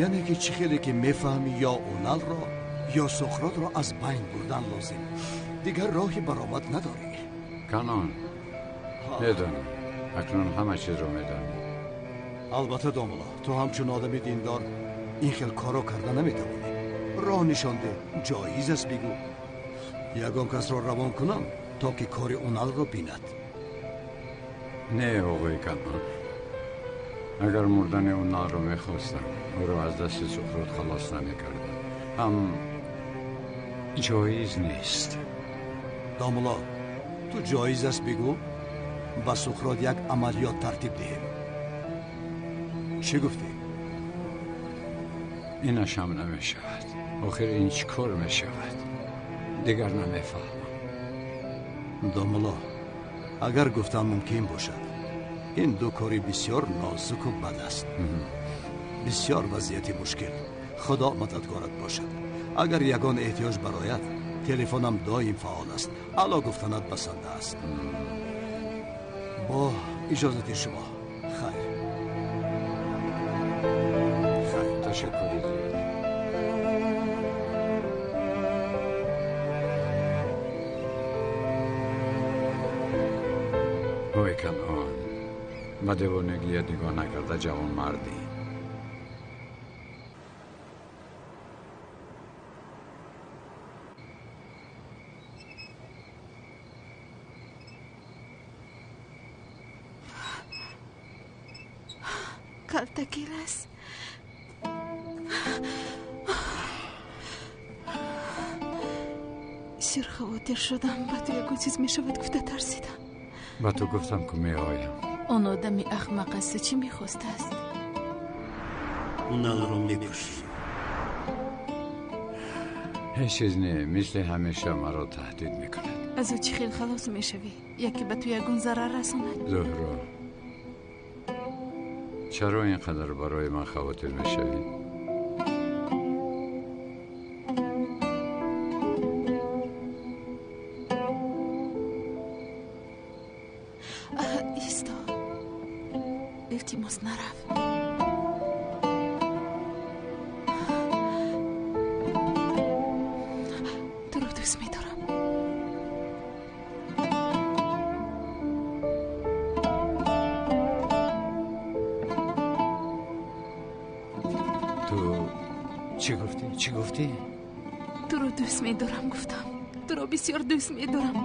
S16: Яъне ки чӣ хеле ки мефаҳмӣ, ё Уналро ё Суқротро аз байн бурдан лозим. Дигар роҳи баромад надорӣ.
S10: Канон, медонӣ, акнун ҳама чизро медонӣ.
S16: Албатта домулло, ту ҳамчун одами диндор ин хел корро карда наметавонӣ. Роҳ нишон деҳ, ҷоиз аст бигӯ. Ягон касро равон кунам то ки кори Уналро бинад.
S10: Не, оғои Канон, агар мурдани Уналро мехостам, ӯро аз дасти Суқрот халос намекардам. Ҳам ҷоиз нест.
S16: Домулло, ту ҷоиз аст бигӯ, ба Суқрот як амалиёт тартиб диҳем. Чӣ гуфтӣ?
S10: Инаш ҳам намешавад. Охир ин чӣ кор мешавад? Дигар намефаҳмам.
S16: Домулло, агар гуфтан мумкин бошад, ин ду кори бисёр нозуку бад аст. Бисёр вазъияти мушкил. Худо мададгорат бошад. Агар ягон эҳтиёҷ барояд, телефонам доим фаъол аст. Ало гуфтанат басанда аст. Бо иҷозати шумо, хайр.
S10: Хайр, ташаккури зиёд. Ой Канон, ба девонагият нигоҳ накарда ҷавонмардӣ.
S5: Калтакелас. Бисёр хавотир шудам, ба ту ягон чиз мешавад гуфта тарсидам.
S10: Ба ту гуфтам ку меоям.
S5: Он одами ахмақ аз ту чӣ мехостааст?
S13: Уналро мекушӣ.
S10: Ҳеҷ чиз не, мисли ҳамеша маро таҳдид мекунад.
S5: Аз ӯ чӣ хел халос мешавӣ? Яке ба ту ягон зарар расонад?
S10: Зуҳро, чаро ин қадар барои ман хавотир мешавӣ?
S5: Исто, илтимос, нарав. Туро дӯст медорам.
S10: Ту чӣ гуфтӣ? Чӣ гуфтӣ?
S5: Туро дӯст медорам гуфтам. Туро бисёр дӯст медорам.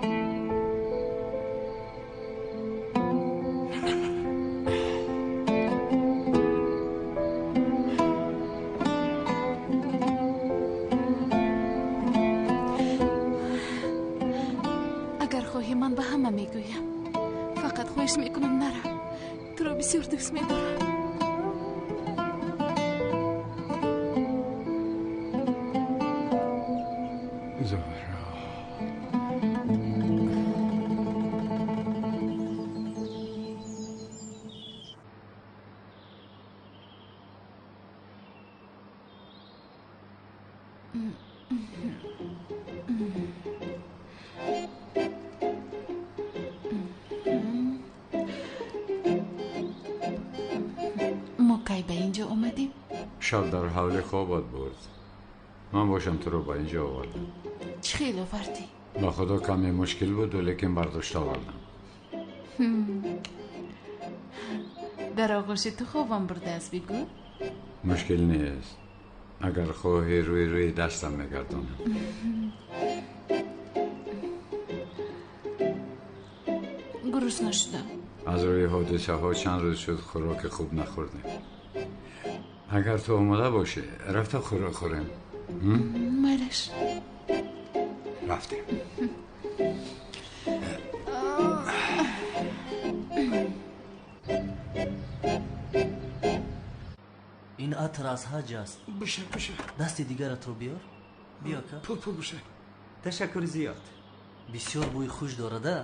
S5: Агар хоҳӣ, ман ба ҳама мегӯям. Фақат хоҳиш мекунам, нарав. Туро бисёр дӯст медорам.
S10: Зуҳро,
S5: Мо кай ба ин ҷо омадем?
S10: Шаб дар ҳавлӣ хобат бурд. Ман бошам туро ба ин ҷо овардам.
S5: Чӣ хел овардӣ?
S10: Ба худо каме мушкил буду, лекин бардошта овардам.
S5: Дар оғӯши ту хобам бурдааст, бигӯ.
S10: Мушкил нест. Агар хоҳӣ, рӯи рӯи дастам мегардонам.
S5: Гурусна шудам.
S10: Аз рӯи ҳодисаҳо чанд рӯз шуд хӯроки хуб нахӯрдем. Агар ту омода бошӣ, рафта хӯрок хӯрем.
S5: Майлаш.
S10: Рафтем.
S15: Ин атр аз ҳаҷ аст.
S9: Биша, биша.
S15: Дасти дигаратро биёр. Биё, ака.
S9: Пул, пул биша.
S14: Ташаккури зиёд.
S15: Бисёр бӯи хуш дорад, а?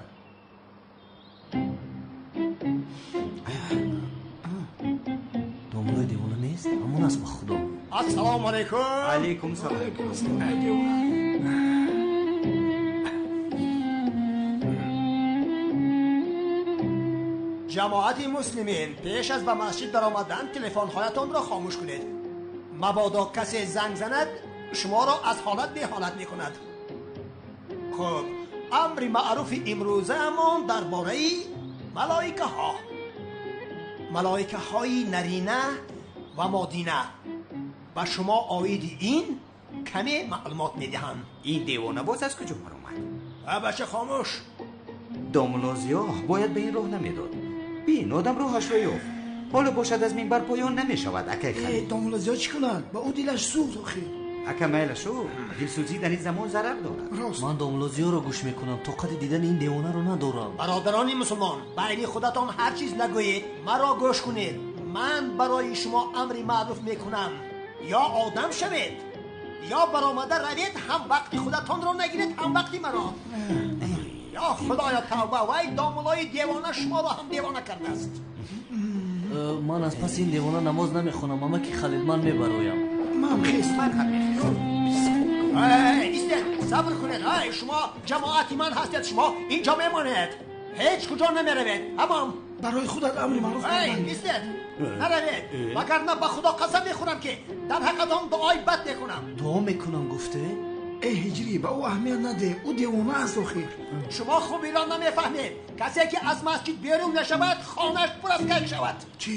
S15: Домлои девона нест? Ҳамон аст, ба Худо.
S2: Ассалому алайкум.
S14: Алайкум салом.
S9: Алайкум ассалом.
S2: Ҷамоати муслимин, пеш аз ба масҷид даромадан телефонҳоятонро хомӯш кунед. Мабодо касе занг занад, шуморо аз ҳолат беҳолат мекунад. Хуб, амри маъруфи имрӯзаамон дар бораи малоикаҳо. Малоикаҳои нарина ва модина. Ба шумо оиди ин каме маълумот медиҳам.
S14: Ин девона боз аз куҷо баромад?
S2: Бача, хомӯш.
S14: Домулло Зиё бояд ба ин роҳ намедод. Бин, одам роҳашро ёфт. Ҳоло бошад аз минбар поён намешавад, акай Халил.
S9: Домулло Зиё чӣ кунад? Ба ӯ дилаш сӯхт охир.
S14: Ака майлашу, дилсӯзӣ дар ин замон зарар дорад.
S9: Рост.
S15: Ман домулло Зиёро гӯш мекунам, тоқати дидани ин девонаро надорам.
S2: Бародарони мусулмон, байни худатон ҳар чиз нагӯед, маро гӯш кунед. Ман барои шумо амри маъруф мекунам. Ё одам шавед, ё баромада равед, ҳам вақти худатонро нагиред, ҳам вақти маро. Ё Худоё, тавба! Вай домуллои девона шуморо ҳам девона кардааст.
S15: Ман аз паси ин девона намоз намехонам, амаки Халил, ман мебароям.
S9: Ман хест.
S2: Ман ҳам мехестам. Истед, сабр кунед. Ай, шумо ҷамоати ман ҳастед, шумо инҷо мемонед, ҳеҷ куҷо намеравед. Ҳамон
S9: барои худат амри маъруф
S2: кардан. Истед, наравед, вагарна ба Худо қасам мехӯрам, ки дар ҳаққатон дуои бад мекунам.
S15: Дуо мекунам гуфте?
S9: Э, Ҳиҷрӣ, ба ӯ аҳамият надеҳ, ӯ девона аст охир.
S2: Шумо хуб инро намефаҳмед. Касе ки аз масҷид берун нашавад, хонааш пур аз кайк шавад.
S9: Чӣ?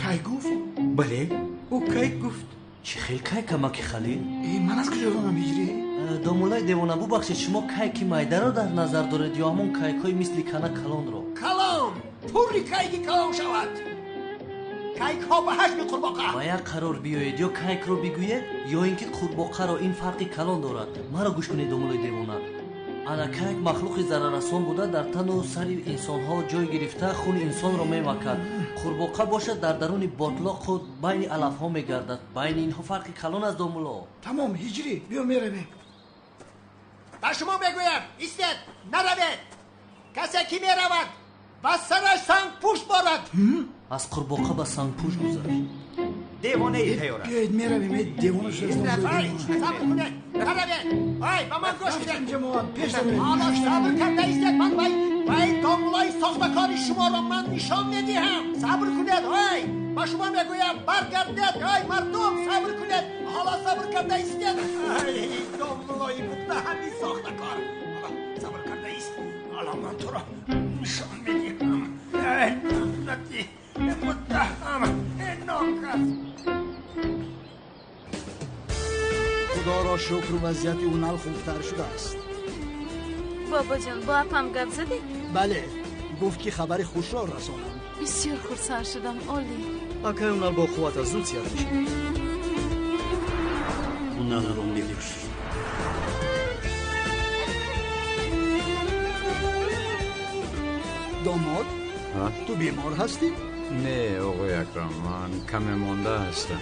S9: Кайк гуфт?
S14: Бале, ӯ кайк гуфт.
S15: Чӣ хел кайк, амаки Халил?
S9: Ман аз куҷо донам, Ҳиҷрӣ?
S15: Домуллои девона, бубахшед, шумо кайки майдаро дар назар доред ё ҳамон кайкҳои мисли кана калонро?
S2: Калон, пурри кайки калон шавад. Кайкҳо ба ҳаҷми қурбоқа.
S15: Ба як қарор биёед, ё кайкро бигӯед, ё ин ки қурбоқаро. Ин фарқи калон дорад. Маро гӯш кунед, домуллои девона. Ана кайк махлуқи зараррасон буда, дар тану сари инсонҳо ҷой гирифта, хуни инсонро мемакад. Қурбоқа бошад, дар даруни ботлоқу байни алафҳо мегардад. Байни инҳо фарқи калон аст, домулло.
S9: Тамом, Ҳиҷрӣ, биё меравем.
S2: Ба шумо мегӯям, истед, наравед. Касе ки меравад, ба сараш сангпӯш борад.
S15: Аз қурбоқа ба сангпӯш гузашт.
S14: Девонаи тайёр аст.
S9: Биёед меравем, девона шудааст.
S2: Сабр кунед, наравед. Ай, ба ман гӯш кунед.
S9: Ҷамоат, пеш равед.
S2: Ҳоло сабр карда истед, ман вай домуллои сохтакори шуморо ман нишон медиҳам. Сабр кунед, ай, ба шумо мегӯям, баргардед, ай мардум, сабр кунед. Ҳоло сабр карда истед. Ай, домуллои муттаҳами сохтакор. Ҳоло сабр карда ист. Ҳоло ман туро нишон медиҳам. Ай, лаънати муттаҳам, нокас.
S16: Худоро шукр, вазъияти Унал хубтар шудааст.
S5: Бобоҷон, бо апам гап задед?
S16: Бале, гуфт ки хабари хушро расонам.
S5: Бисёр хурсанд шудам, олӣ.
S11: Акай Унал бо қувват аст, зуд сиҳат мешавад.
S13: Уналро мекушӣ.
S16: Домод, ту бемор ҳастӣ?
S10: Не, оғои Акрам, ман каме монда ҳастам.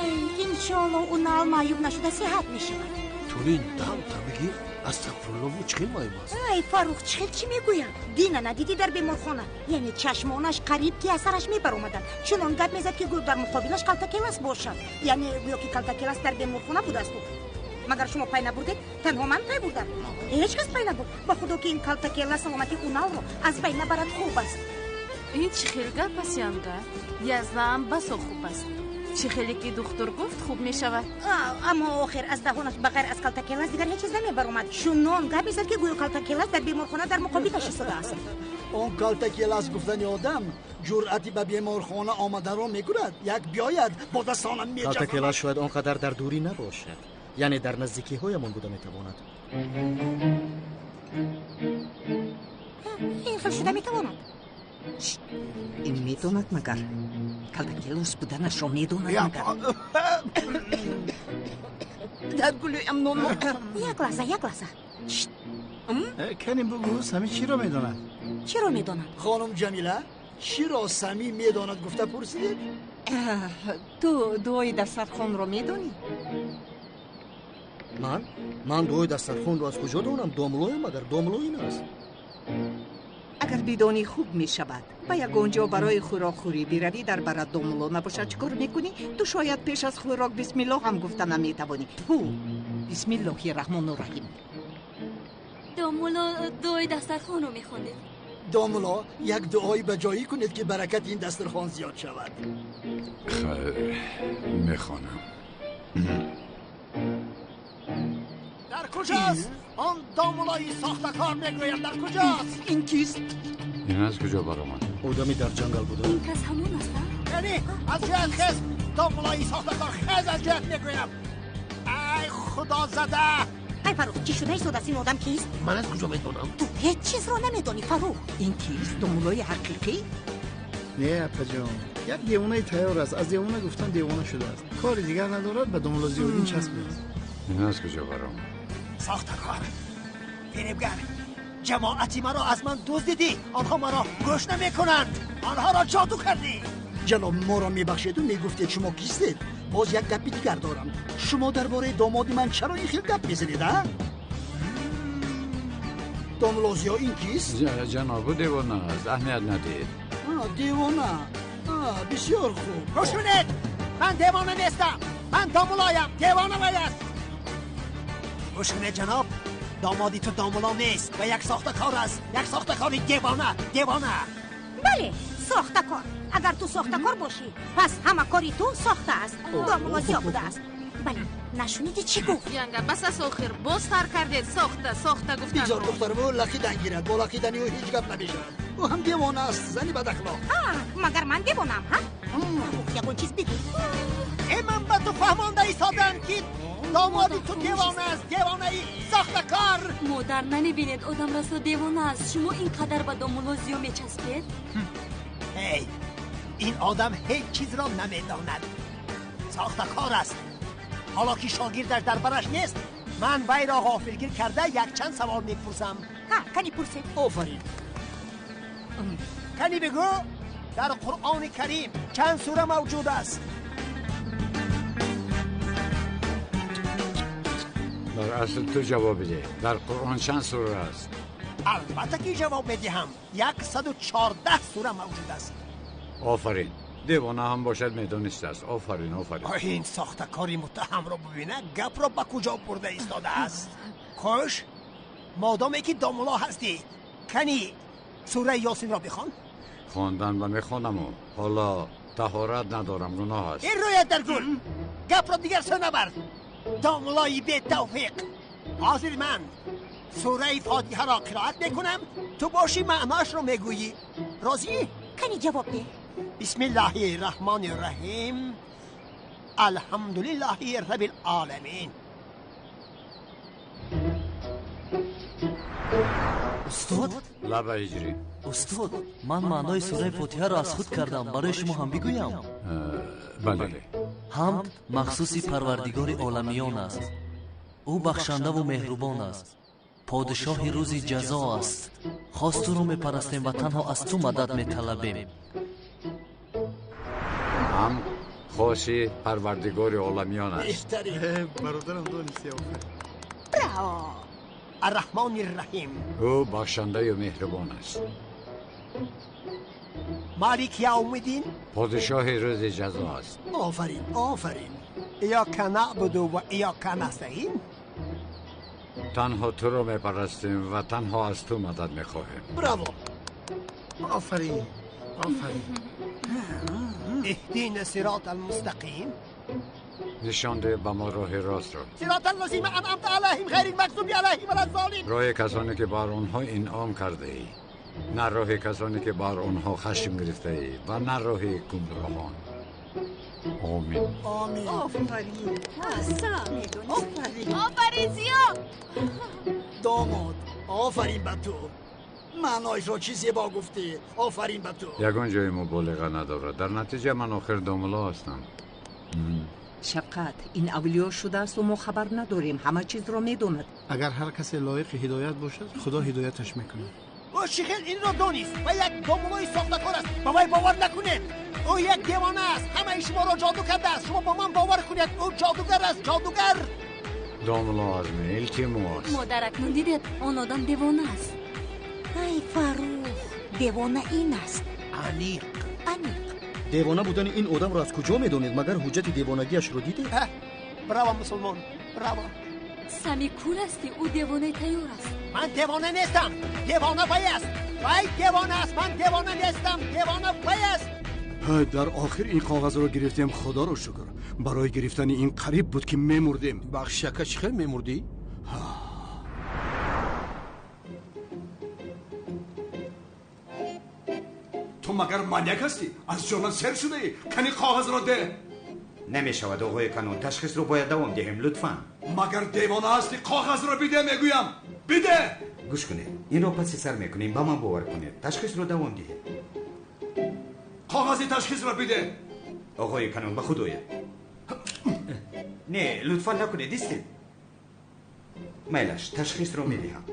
S8: Ай, иншоалло Унал маъюб нашуда сиҳат мешавад.
S6: Тулин, дамта бигир. Астағфирулло, ӯ чӣ хел маъюб аст?
S8: Ай, Фаррух, чӣ хел чӣ мегӯяд? Дина надидӣ дар беморхона? Яъне чашмонаш қариб ки аз сараш мебаромаданд. Чунон гап мезад, ки гӯё дар муқобилаш Калтакелас бошад. Яъне гӯё ки Калтакелас дар беморхона будасту. Магар шумо пай набурдед? Танҳо ман пай бурдам. Ҳеҷ кас пай набурд. Ба Худо ки ин Калтакелас саломати Уналро аз байн набарад хуб аст.
S5: Ин чӣ хел гап аст, янга? Язнаам басо хуб аст. Чӣ хеле ки духтур гуфт, хуб мешавад.
S8: Аммо охир аз даҳонаш ба ғайр аз Калтакелас дигар ҳеҷ чиз намебаромад. Чунон гап мезад, ки гӯё Калтакелас дар беморхона дар муқобилаш истодааст.
S16: Он Калтакелас гуфтани одам ҷуръати ба беморхона омаданро мекунад. Як биёяд, бо дастонам мечафам.
S11: Калтакелас шояд он қадар дар дурӣ набошад, яъне дар наздикиҳоямон буда метавонад.
S8: Ин хел шуда метавонад.
S7: Ин медонад магар? Калтакелос буданашро медонад магар? Дар гулӯям нон моқар.
S8: Як лаҳза, як лаҳза.
S9: Каним бугӯ, Самир чиро медонад?
S8: Чиро медонад?
S16: Хонум Ҷамила,
S2: Чиро Самӣ медонад гуфта пурсидед?
S7: Ту дуои дастархонро медонӣ?
S11: Ман? Ман дуои дастархонро аз куҷо донам? Домлоям агар домло ин аст.
S7: Агар бидонӣ хуб мешавад. Ба ягон ҷо барои хӯрокхӯрӣ биравӣ, дар барат домло набошад, чӣ кор мекунӣ? Ту шояд пеш аз хӯрок бисмиллоҳ ҳам гуфта наметавонӣ. Ҳу, бисмиллоҳи раҳмону раҳим.
S1: Домулло дуои дастархонро мехондед.
S2: Домулло, як дуои ба ҷоӣ кунед ки баракати ин дастархон зиёд шавад.
S10: Хайр, мехонам.
S2: Дар куҷост он домуллои сохтакор? Мегӯям, дар куҷост?
S7: Ин кист?
S10: Ин аз куҷо баромад?
S11: Одами дар ҷангал буда.
S1: Ин кас ҳамон аст, а?
S2: Яъне аз ҷоят хез, домуллои сохтакор, хез аз ҷоят мегӯям. Ай худозада!
S8: Ай Фарух, чӣ шуда истодааст? Ин одам кист?
S6: Ман аз куҷо медонам?
S8: Ту ҳеҷ чизро намедонӣ, Фарух.
S7: Ин кист? Домуллои ҳақиқӣ?
S9: Не, апаҷон, як девонаи тайёр аст. Аз девона гуфтан девона шудааст. Кори дигар надорад, ба домулло Зиёддин часпидааст.
S10: Ин аз куҷо баромад?
S2: Сохтакор, фиребгар, ҷамоати маро аз ман дуздидӣ. Онҳо маро гӯш намекунанд. Онҳоро ҷоду кардӣ. Ҷаноб, моро мебахшеду мегуфтед шумо кистед? Боз як гапи дигар дорам. Шумо дар бораи домоди ман чаро ин хел гап мезанед, а? Домулло Зиё, ин кист?
S10: Ҷанобу девона аст, аҳамият надиҳед.
S2: Девона? Бисёр хуб. Гӯш кунед, ман девона нестам. Ман домуллоям, девона вай аст. Гӯш кунед, ҷаноб, домоди ту домулло нест ва як сохтакор аст. Як сохтакори девона, девона.
S8: Бале, сохтакор. Агар ту сохтакор бошӣ, пас ҳама кори ту сохта аст. Домулло Зиё будааст. Бале, нашунидӣ чӣ гуфт?
S5: Янга, бас аст охир, боз сар кардед сохта, сохта гуфтанро.
S2: Бигзор духтарам ӯ лақидан гирад. Бо лақидани ӯ ҳеҷ гап намешавад. Ӯ ҳам девона аст, зани бадахлоқ.
S8: Магар ман девонаам, ҳа? Фарух, ягон чиз бигӯ.
S2: Э, ман ба ту фаҳмонда истодам ки домоди ту девона аст, девонаи сохтакор.
S1: Модар, намебинед одам расо девона аст. Шумо ин қадар ба домулло Зиё мечаспед?
S2: Эй, ин одам ҳеҷ чизро намедонад. Сохтакор аст. Ҳоло ки шогирдаш дар бараш нест, ман вайро ғофилгир карда якчанд савол мепурсам.
S8: Ҳа, кани пурсед.
S2: Офарин. Кани бигӯ, дар Қуръони Карим чанд сура мавҷуд аст?
S10: Дар асл ту ҷавоб бидеҳ. Дар Қуръон чанд сура аст?
S2: Албатта ки ҷавоб медиҳам. 114 сура мавҷуд аст.
S10: Офарин. Девона ҳам бошад медонистааст. Офарин, офарин.
S2: Ин сохтакори муттаҳамро бибина, гапро ба куҷо бурда истодааст. Хуш, модоме ки домулло ҳастӣ, кани сураи Ёсинро бихон.
S10: Хондан ба мехонаму ҳоло таҳорат надорам, гуноҳ аст.
S2: Ин рӯят дар гул, гапро дигар сӯ набар. Домуллои бетавфиқ. Ҳозир ман сураи Фотиҳаро қироат мекунам, ту бошӣ маъноашро мегӯӣ. Розӣ?
S8: Кани ҷавоб деҳ.
S2: Бисмиллаҳи раҳмони раҳим. Алҳамдулиллаҳи раббил оламин.
S15: Устод?
S10: Лаба ҳиҷрӣ.
S15: Устод, ман маънои сураи Фотиҳаро аз худ кардам, барои шумо ҳам бигӯям?
S10: Бале.
S15: Ҳамд махсуси Парвардигори оламиён аст. Ӯ бахшандаву меҳрубон аст. Подишоҳи рӯзи ҷазо аст. Хос туро мепарастем ва танҳо аз ту мадад металабем.
S10: Ҳам хоси Парвардигори оламиён аст.
S9: Бародарам донисти, офарин.
S8: Браво!
S2: Арраҳмони раҳим.
S10: Ӯ бахшандаю меҳрубон аст.
S2: Малик явмиддин.
S10: Подишоҳи рӯзи ҷазо аст.
S2: Офарин, офарин. Иёка наъбуду ва иёка настаин.
S10: Танҳо туро мепарастем ва танҳо аз ту мадад мехоҳем.
S2: Браво!
S9: Офарин, офарин.
S2: Иҳдина сирота алмустақим.
S10: Нишон деҳ ба мо роҳи ростро.
S2: Сирота аллазина анъамта алайҳим ғайрил мағзуби алайҳим валаззоллин.
S10: Роҳи касоне ки бар онҳо инъом кардаӣ, на роҳи касоне ки бар онҳо хашм гирифтаӣ ва на роҳи гумроҳон. Омин.
S2: Омин.
S7: Офарин.
S1: Аҳсан.
S7: Офарин.
S5: Офарин, Зиё.
S2: Домод, офарин ба ту. Маъноишро чӣ зебо гуфтӣ. Офарин ба ту.
S10: Ягон ҷои муболиға надорад. Дар натиҷа ман охир домулло ҳастам.
S7: Шафқат, ин авлиё шудаасту мо хабар надорем, ҳама чизро медонад.
S9: Агар ҳар касе лоиқи ҳидоят бошад, Худо ҳидояташ мекунад.
S2: Ӯ чӣ хел инро донист ва як домулои сохтакор аст. Ба вай бовар накунед. Ӯ як девона аст. Ҳамаи шуморо ҷоду кардааст. Шумо бо ман бовар кунед. Ӯ ҷодугар аст, ҷодугар.
S10: Домуло Азми, илтимос.
S1: Модар, акнун дидед, он одам девона аст.
S8: Ай Фаррух, девона ин аст.
S2: Аниқ.
S8: Аниқ.
S11: Девона будани ин одамро аз куҷо медонед? Магар ҳуҷҷати девонагиашро дидед?
S2: Браво, мусулмон, браво.
S1: Сами кур ҳастӣ, ӯ девонаи тайёр аст.
S2: Ман девона нестам. Девона вай аст. Вай девона аст. Ман девона нестам. Девона вай аст.
S16: Дар охир ин коғазро гирифтем, худоро шукр. Барои гирифтани ин қариб буд ки мемурдем.
S6: Бахши ака, чӣ хел мемурдӣ?
S16: Ту магар маньяк ҳастӣ? Аз ҷонат сер шудаӣ? Кани коғазро деҳ.
S14: Намешавад, оғои канун, ташхисро бояд давом диҳем, лутфан.
S16: Магар девона ҳастӣ? Коғазро биде, мегӯям. Биде!
S14: Гӯш кунед, инро паси сар мекунем, ба ман бовар кунед. Ташхисро давом диҳед.
S16: Коғази ташхисро биде.
S14: Оғои канун, ба худ оед. Не, лутфан накунед, истед. Майлаш, ташхисро медиҳам.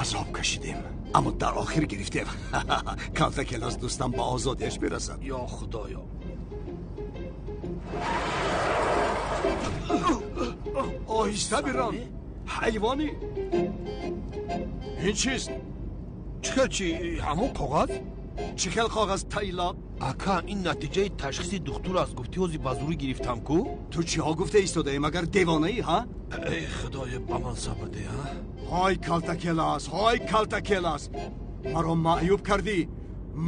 S16: Азоб кашидем, аммо дар охир гирифтем. Калтакелас дӯстам ба озодиаш бирасад.
S6: Ё худоё.
S16: Оҳиста бирон, ҳайвонӣ. Ин чист?
S6: Чӣ хел чи? Ҳамон коғаз?
S16: Чӣ хел коғаз, тайлаб?
S6: Ака, ин натиҷаи ташхиси духтур аст. Гуфтӣ ҳозир ба зурӣ гирифтам ку?
S16: Ту чиҳо гуфта истодаӣ? Магар девонаӣ, ҳа?
S6: Эй худоё, ба ман сабр деҳ, ҳа?
S16: Ҳой калтакелас, ҳой калтакелас, маро маъюб кардӣ.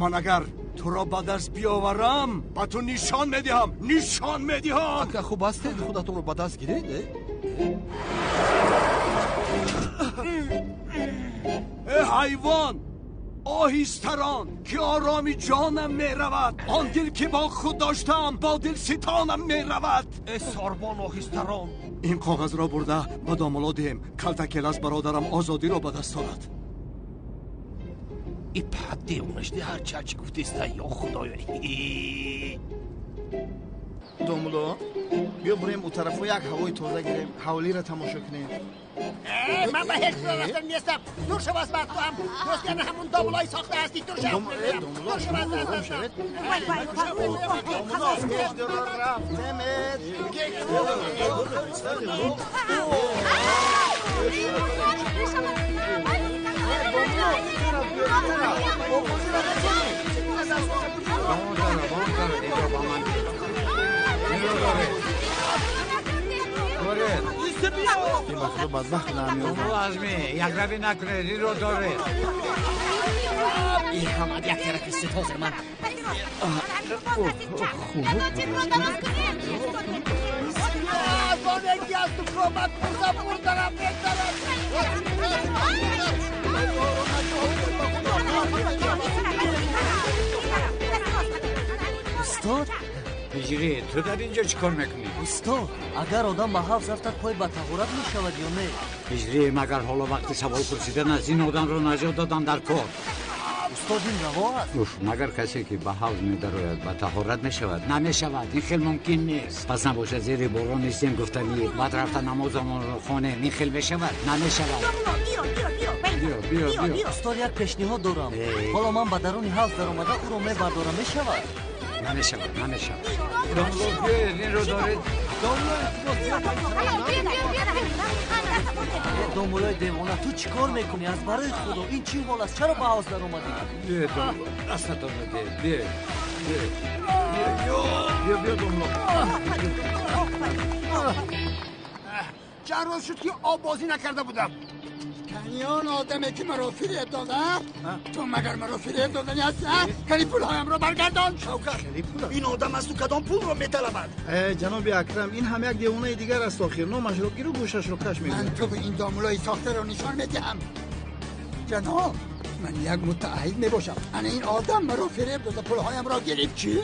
S16: Ман агар туро ба даст биёварам, ба ту нишон медиҳам, нишон медиҳам.
S6: Ака, хуб ҳастед? Худатонро ба даст гиред, э?
S16: Э ҳайвон, оҳистарон, ки ороми ҷонам меравад. Он дил ки бо худ доштам, бо дил ситонам меравад.
S6: Э сорбон, оҳистарон.
S16: Ин коғазро бурда ба домуло диҳем. Калтакелас бародарам озодиро ба даст орад.
S6: И пад девонашди, ҳарчи ҳарчи гуфтеста, ё худоё.
S9: Домуло, биё бурем у тарафо, як ҳавои тоза гирем, ҳавлиро тамошо кунем.
S2: Ман ба ҳеҷ ҷо рафтан нестам. Дур шав аз ман, ту ҳам дӯст яна ҳамон домулои сохта ҳастӣ. Дур шав, дур шав аз дастам.
S9: Домуло, пеш дуро рафтемед. Ба худо бадбахт намеёбам.
S10: Азми, якравӣ накунед, инро доред.
S11: Ин ҳамад як тарафи сит ҳозир ман.
S2: Аз аз ту кӯмак пурсам, мурданам мегзарад.
S15: Устод,
S10: Ҳиҷрӣ, ту дар инҷо чӣ кор мекунӣ?
S15: Устод, агар одам ба ҳавз рафтад, пой ба таҳорат мешавад ё не?
S10: Ҳиҷрӣ, магар ҳоло вақти савол пурсидан аст? Ин одамро наҷот додан дар кор.
S15: Устод, ин раво аст.
S10: Уф, магар касе ки ба ҳавз медарояд ба таҳорат мешавад? Намешавад, ин хел мумкин нест. Пас набошад зери борон нестем гуфтанӣ, баъд рафта намозамонро хонем, ин хел мешавад? Намешавад. Биё, биё, биё.
S15: Устод, як пешниҳод дорам. Ҳоло ман ба даруни ҳавз даромада ӯро мебардорам, мешавад?
S10: Намешавад, намешавад. Домло, биёед, инро доред.
S15: Домулои девона, ту чӣ кор мекунӣ? Аз барои худо, ин чӣ ҳол аст? Чаро ба ҳавз даромадӣ?
S10: Биёед, домло, дастатонро диҳед. Биёед, биёед. Биё, биё, домло.
S2: Чанд рӯз шуд ки оббозӣ накарда будам.
S17: Кани он одаме ки маро фиреб дода? Ту магар маро фиреб додани ҳастӣ? Кани пулҳоямро баргардон.
S11: Шавкат, ин одам аз ту кадом пулро металабад?
S9: Ҷаноби Акрам, ин ҳам як девонаи дигар аст. Охир номашро гиру гӯшашро каш мегӯяд.
S17: Ман ту ин домулои сохтаро нишон медиҳам. Ҷаноб, ман як мутаҳид мебошам. Ана ин одам маро фиреб дода, пулҳоямро гирифт. Чӣ?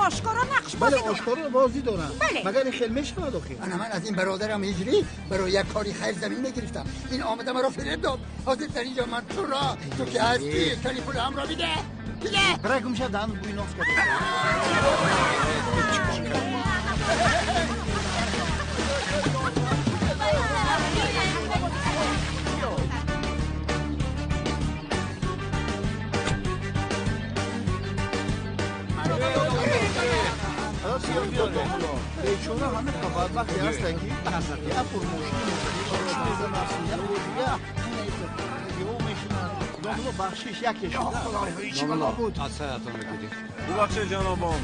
S8: Ошкоро нақш бозӣ
S9: бале,
S8: дорад.
S9: Ошкоро бозӣ доранд.
S8: Бале.
S9: Магар ин хел мешавад охир?
S17: Ана ман аз ин бародарам Ҳиҷрӣ барои як кори хайр замин мегирифтам. Ин омада маро фиреб дод. Ҳозир дар инҷо ман туро, ту ки ҳастӣ, кани пулҳамро биде, биде.
S9: Бирай гумша, даҳан бӯи нос кард. Бечора ҳамин бадбахте ҳаста ки як бор мошини мезанад, як бор дига мешинад. Домло, бахшиш, яке шуда.
S10: Аз саятон мегиред.
S18: Бубахшед, ҷанобон,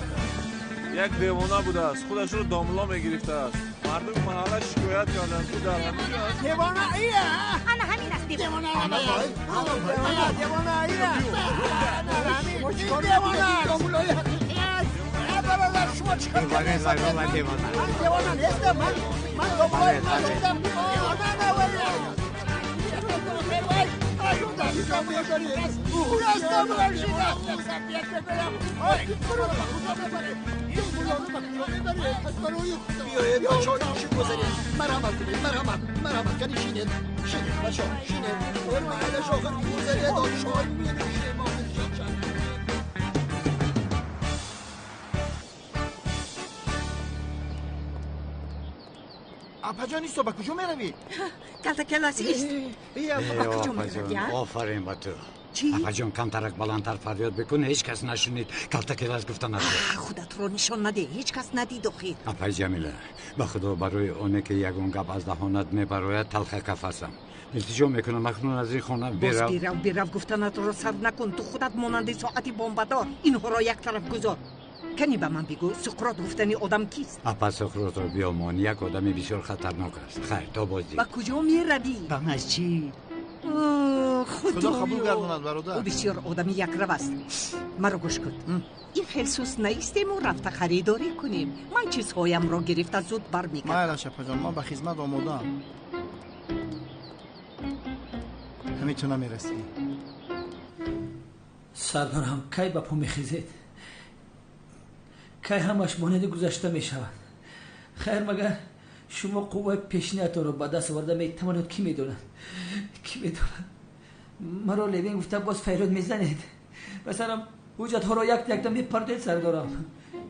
S18: як девона будааст, худашро домло мегирифтааст. Мардуми маҳалла шикоят карданд, ки дар ҳамин ҷо аст.
S2: Девона ия!
S8: Ана ҳамин аст
S2: девона. Девона ия! Девона! Домлои ҳақиқӣ аст. Бародар, шумо чӣ кор кардед? Ман девона нестам, ман домлои нестам. Девона навая!
S17: Биёед, бачаҳо, чӣ гузаред? Марҳамат кунед, марҳамат, марҳамат, кани шинед, шинед, бачаҳо, шинед. Майлаш, охир гузаред, чой менӯшем.
S9: Апаҷон, исто, ба куҷо меравӣ?
S7: Калтакелас, ист, ба куҷо меравӣ?
S10: Офарин ба ту. Апаҷон, камтарак баландтар фарёд бикун, ҳеҷ кас нашунид. Калтакелас гуфта нашуд.
S7: Худатро нишон надеҳ, ҳеҷ кас надид охир.
S10: Апаи Ҷамила, ба худо, барои оне ки ягон гап аз даҳонат мебарояд, талха кафасам. Илтиҷо мекунам, акнун аз ин хона бирав.
S7: Боз бирав, бирав гуфтанатро сар накун. Ту худат монанди соати бомбадор. Инҳоро як тараф гузор. Кани ба ман бигӯ, Суқрот гуфтани одам кист?
S10: Апа, Суқротро биёмон, як одами бисёр хатарнок аст. Хайр, то боздид.
S7: Ба куҷо меравӣ?
S10: Ба масҷид.
S9: Худо қабул гардонад, бародар.
S7: Ӯ бисёр одами якрав аст. Маро гӯш кун, ин хел сус наистему рафта харидорӣ кунем. Ман чизҳоямро гирифта зуд бармегардам.
S9: Майлаш, апаҷон, ман ба хизмат омодаам. Ҳамин ту намерасӣ.
S4: Сардорам, кай ба по мехезед? Кай ҳамаш монанди гузашта мешавад? Хайр, магар шумо қувваи пешниятонро ба даст оварда метавонед? Кӣ медонад, кӣ медонад? Маро Левин гуфта боз файрод мезанед, ба сарам ҳуҷҷатҳоро як якта мепардед. Сардорам,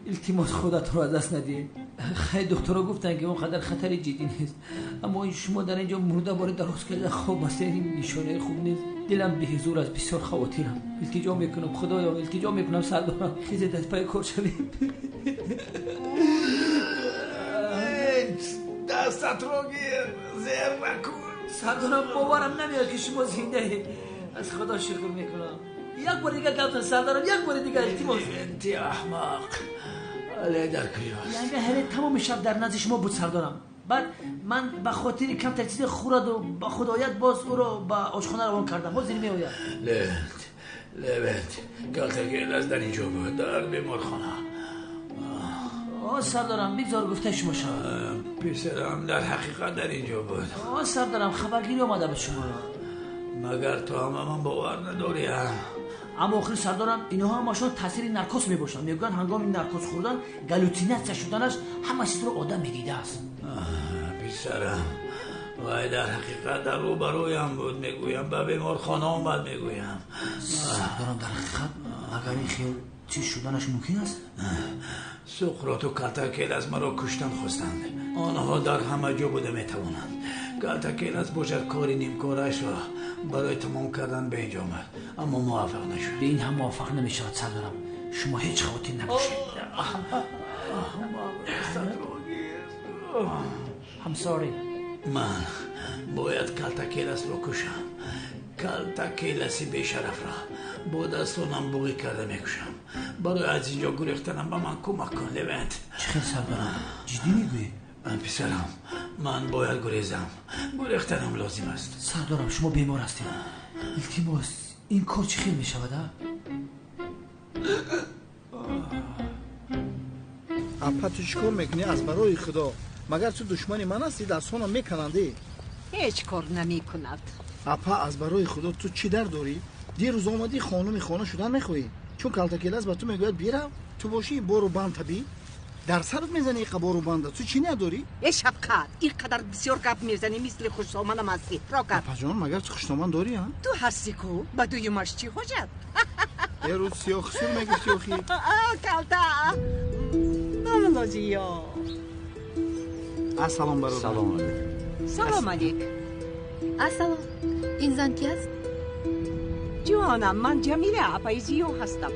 S4: илтимос, худатро аз даст надиҳед. Хайр, духтуро гуфтанд, ки он қадар хатари ҷиддӣ нест, аммо ин шумо дар ин ҷо мурда бори дароз карда хоб ҳастед, ин нишонаи хуб нест. Дилам беҳузур аст, бисёр хавотирам. Илтиҷо мекунам, худоё, илтиҷо мекунам, сардорам, хезед, аз пайи кор шавем.
S3: Дастатро гир, зер накун.
S4: Сардорам, боварам намеояд, ки шумо зиндаед. Аз худо шукр мекунам. Як бори дигар гап зан, сардорам, як бори дигар, илтимос.
S3: Ти аҳмақ, але дар куҷост?
S4: Янга ҳеле тамоми шаб дар назди шумо буд, сардорам. Баъд ман ба хотири камтар чизе хӯраду ба худ ояд, боз ӯро ба ошхона равон кардам. Ҳозир меояд.
S3: Левент, Левент, Калтакелас дар инҷо буд, дар беморхона.
S4: О, сардорам, бигзор гуфтаи шумо шавад.
S3: Писарам дар ҳақиқат дар инҷо буд.
S4: О, сардорам, хабаргирӣ омада буд шуморо.
S3: Магар ту ҳама ман бовар надорӣ?
S4: Аммо охир, сардорам, инҳо ҳамашон таъсири наркоз мебошанд. Мегӯянд, ҳангоми наркоз хӯрдан галлюцинатсия шуданаш ҳама чизро одам медидааст.
S3: Писарам вай дар ҳақиқат дар рӯбарӯям буд, мегӯям, ба беморхона омад, мегӯям.
S4: Сардорам, дар ҳақиқат магар ин хел чиз шуданаш мумкин аст?
S3: Суқроту Калтакелас маро куштан хостанд. Онҳо дар ҳама ҷо буда метавонанд. Калтакелас бошад, кори нимкорашро барои тамом кардан ба инҷо омад, аммо муваффақ нашуд.
S4: Ба ин ҳам муваффақ намешавад, сардорам, шумо ҳеҷ хавотир набошед. I'm sorry.
S3: Ман бояд Калтакеласро кушам. Калтакеласи бешарафро бо дастонам буғӣ карда мекушам. Барои аз инҷо гурехтанам ба ман кӯмак кун, Левент.
S4: Чӣ хел, сардорам, ҷиддӣ мегӯед?
S3: Писарам, ман бояд гурезам. Гурехтанам лозим аст.
S4: Сардорам, шумо бемор ҳастед. Илтимос, ин кор чӣ хел мешавад, а?
S9: Апа, ту чӣ кор мекунӣ, аз барои худо? Магар ту душмани ман ҳастӣ? Дастонам меканандӣ.
S7: Ҳеҷ кор намекунад.
S9: Апа, аз барои худо, ту чӣ дард дорӣ? Дирӯз омадӣ, хонуми хона шудан мехоҳӣ. Чун Калтакелас ба ту мегӯяд бирав, ту бошӣ бору банд табӣ. Дар сарат мезанӣ иқа бору банда, ту чӣ надорӣ?
S7: Э, Шафқат, ин қадар бисёр гап мезанӣ, мисли хушсоманам ҳастӣ. Рока.
S9: Апаҷон, магар ту хушноман дорӣ, а?
S7: Ту ҳастӣ ку, ба дуюмаш чӣ ҳоҷат?
S9: Дерӯз сиёхсур мегуфтӣ охи.
S7: Калта. Домлозиё.
S9: Ассалом, бародар.
S10: Салом алейкум.
S7: Салом алейк.
S12: Ассалом. Ин зан ки аст?
S7: Ҷонам, ман Ҷамила, апаи Зиё ҳастам.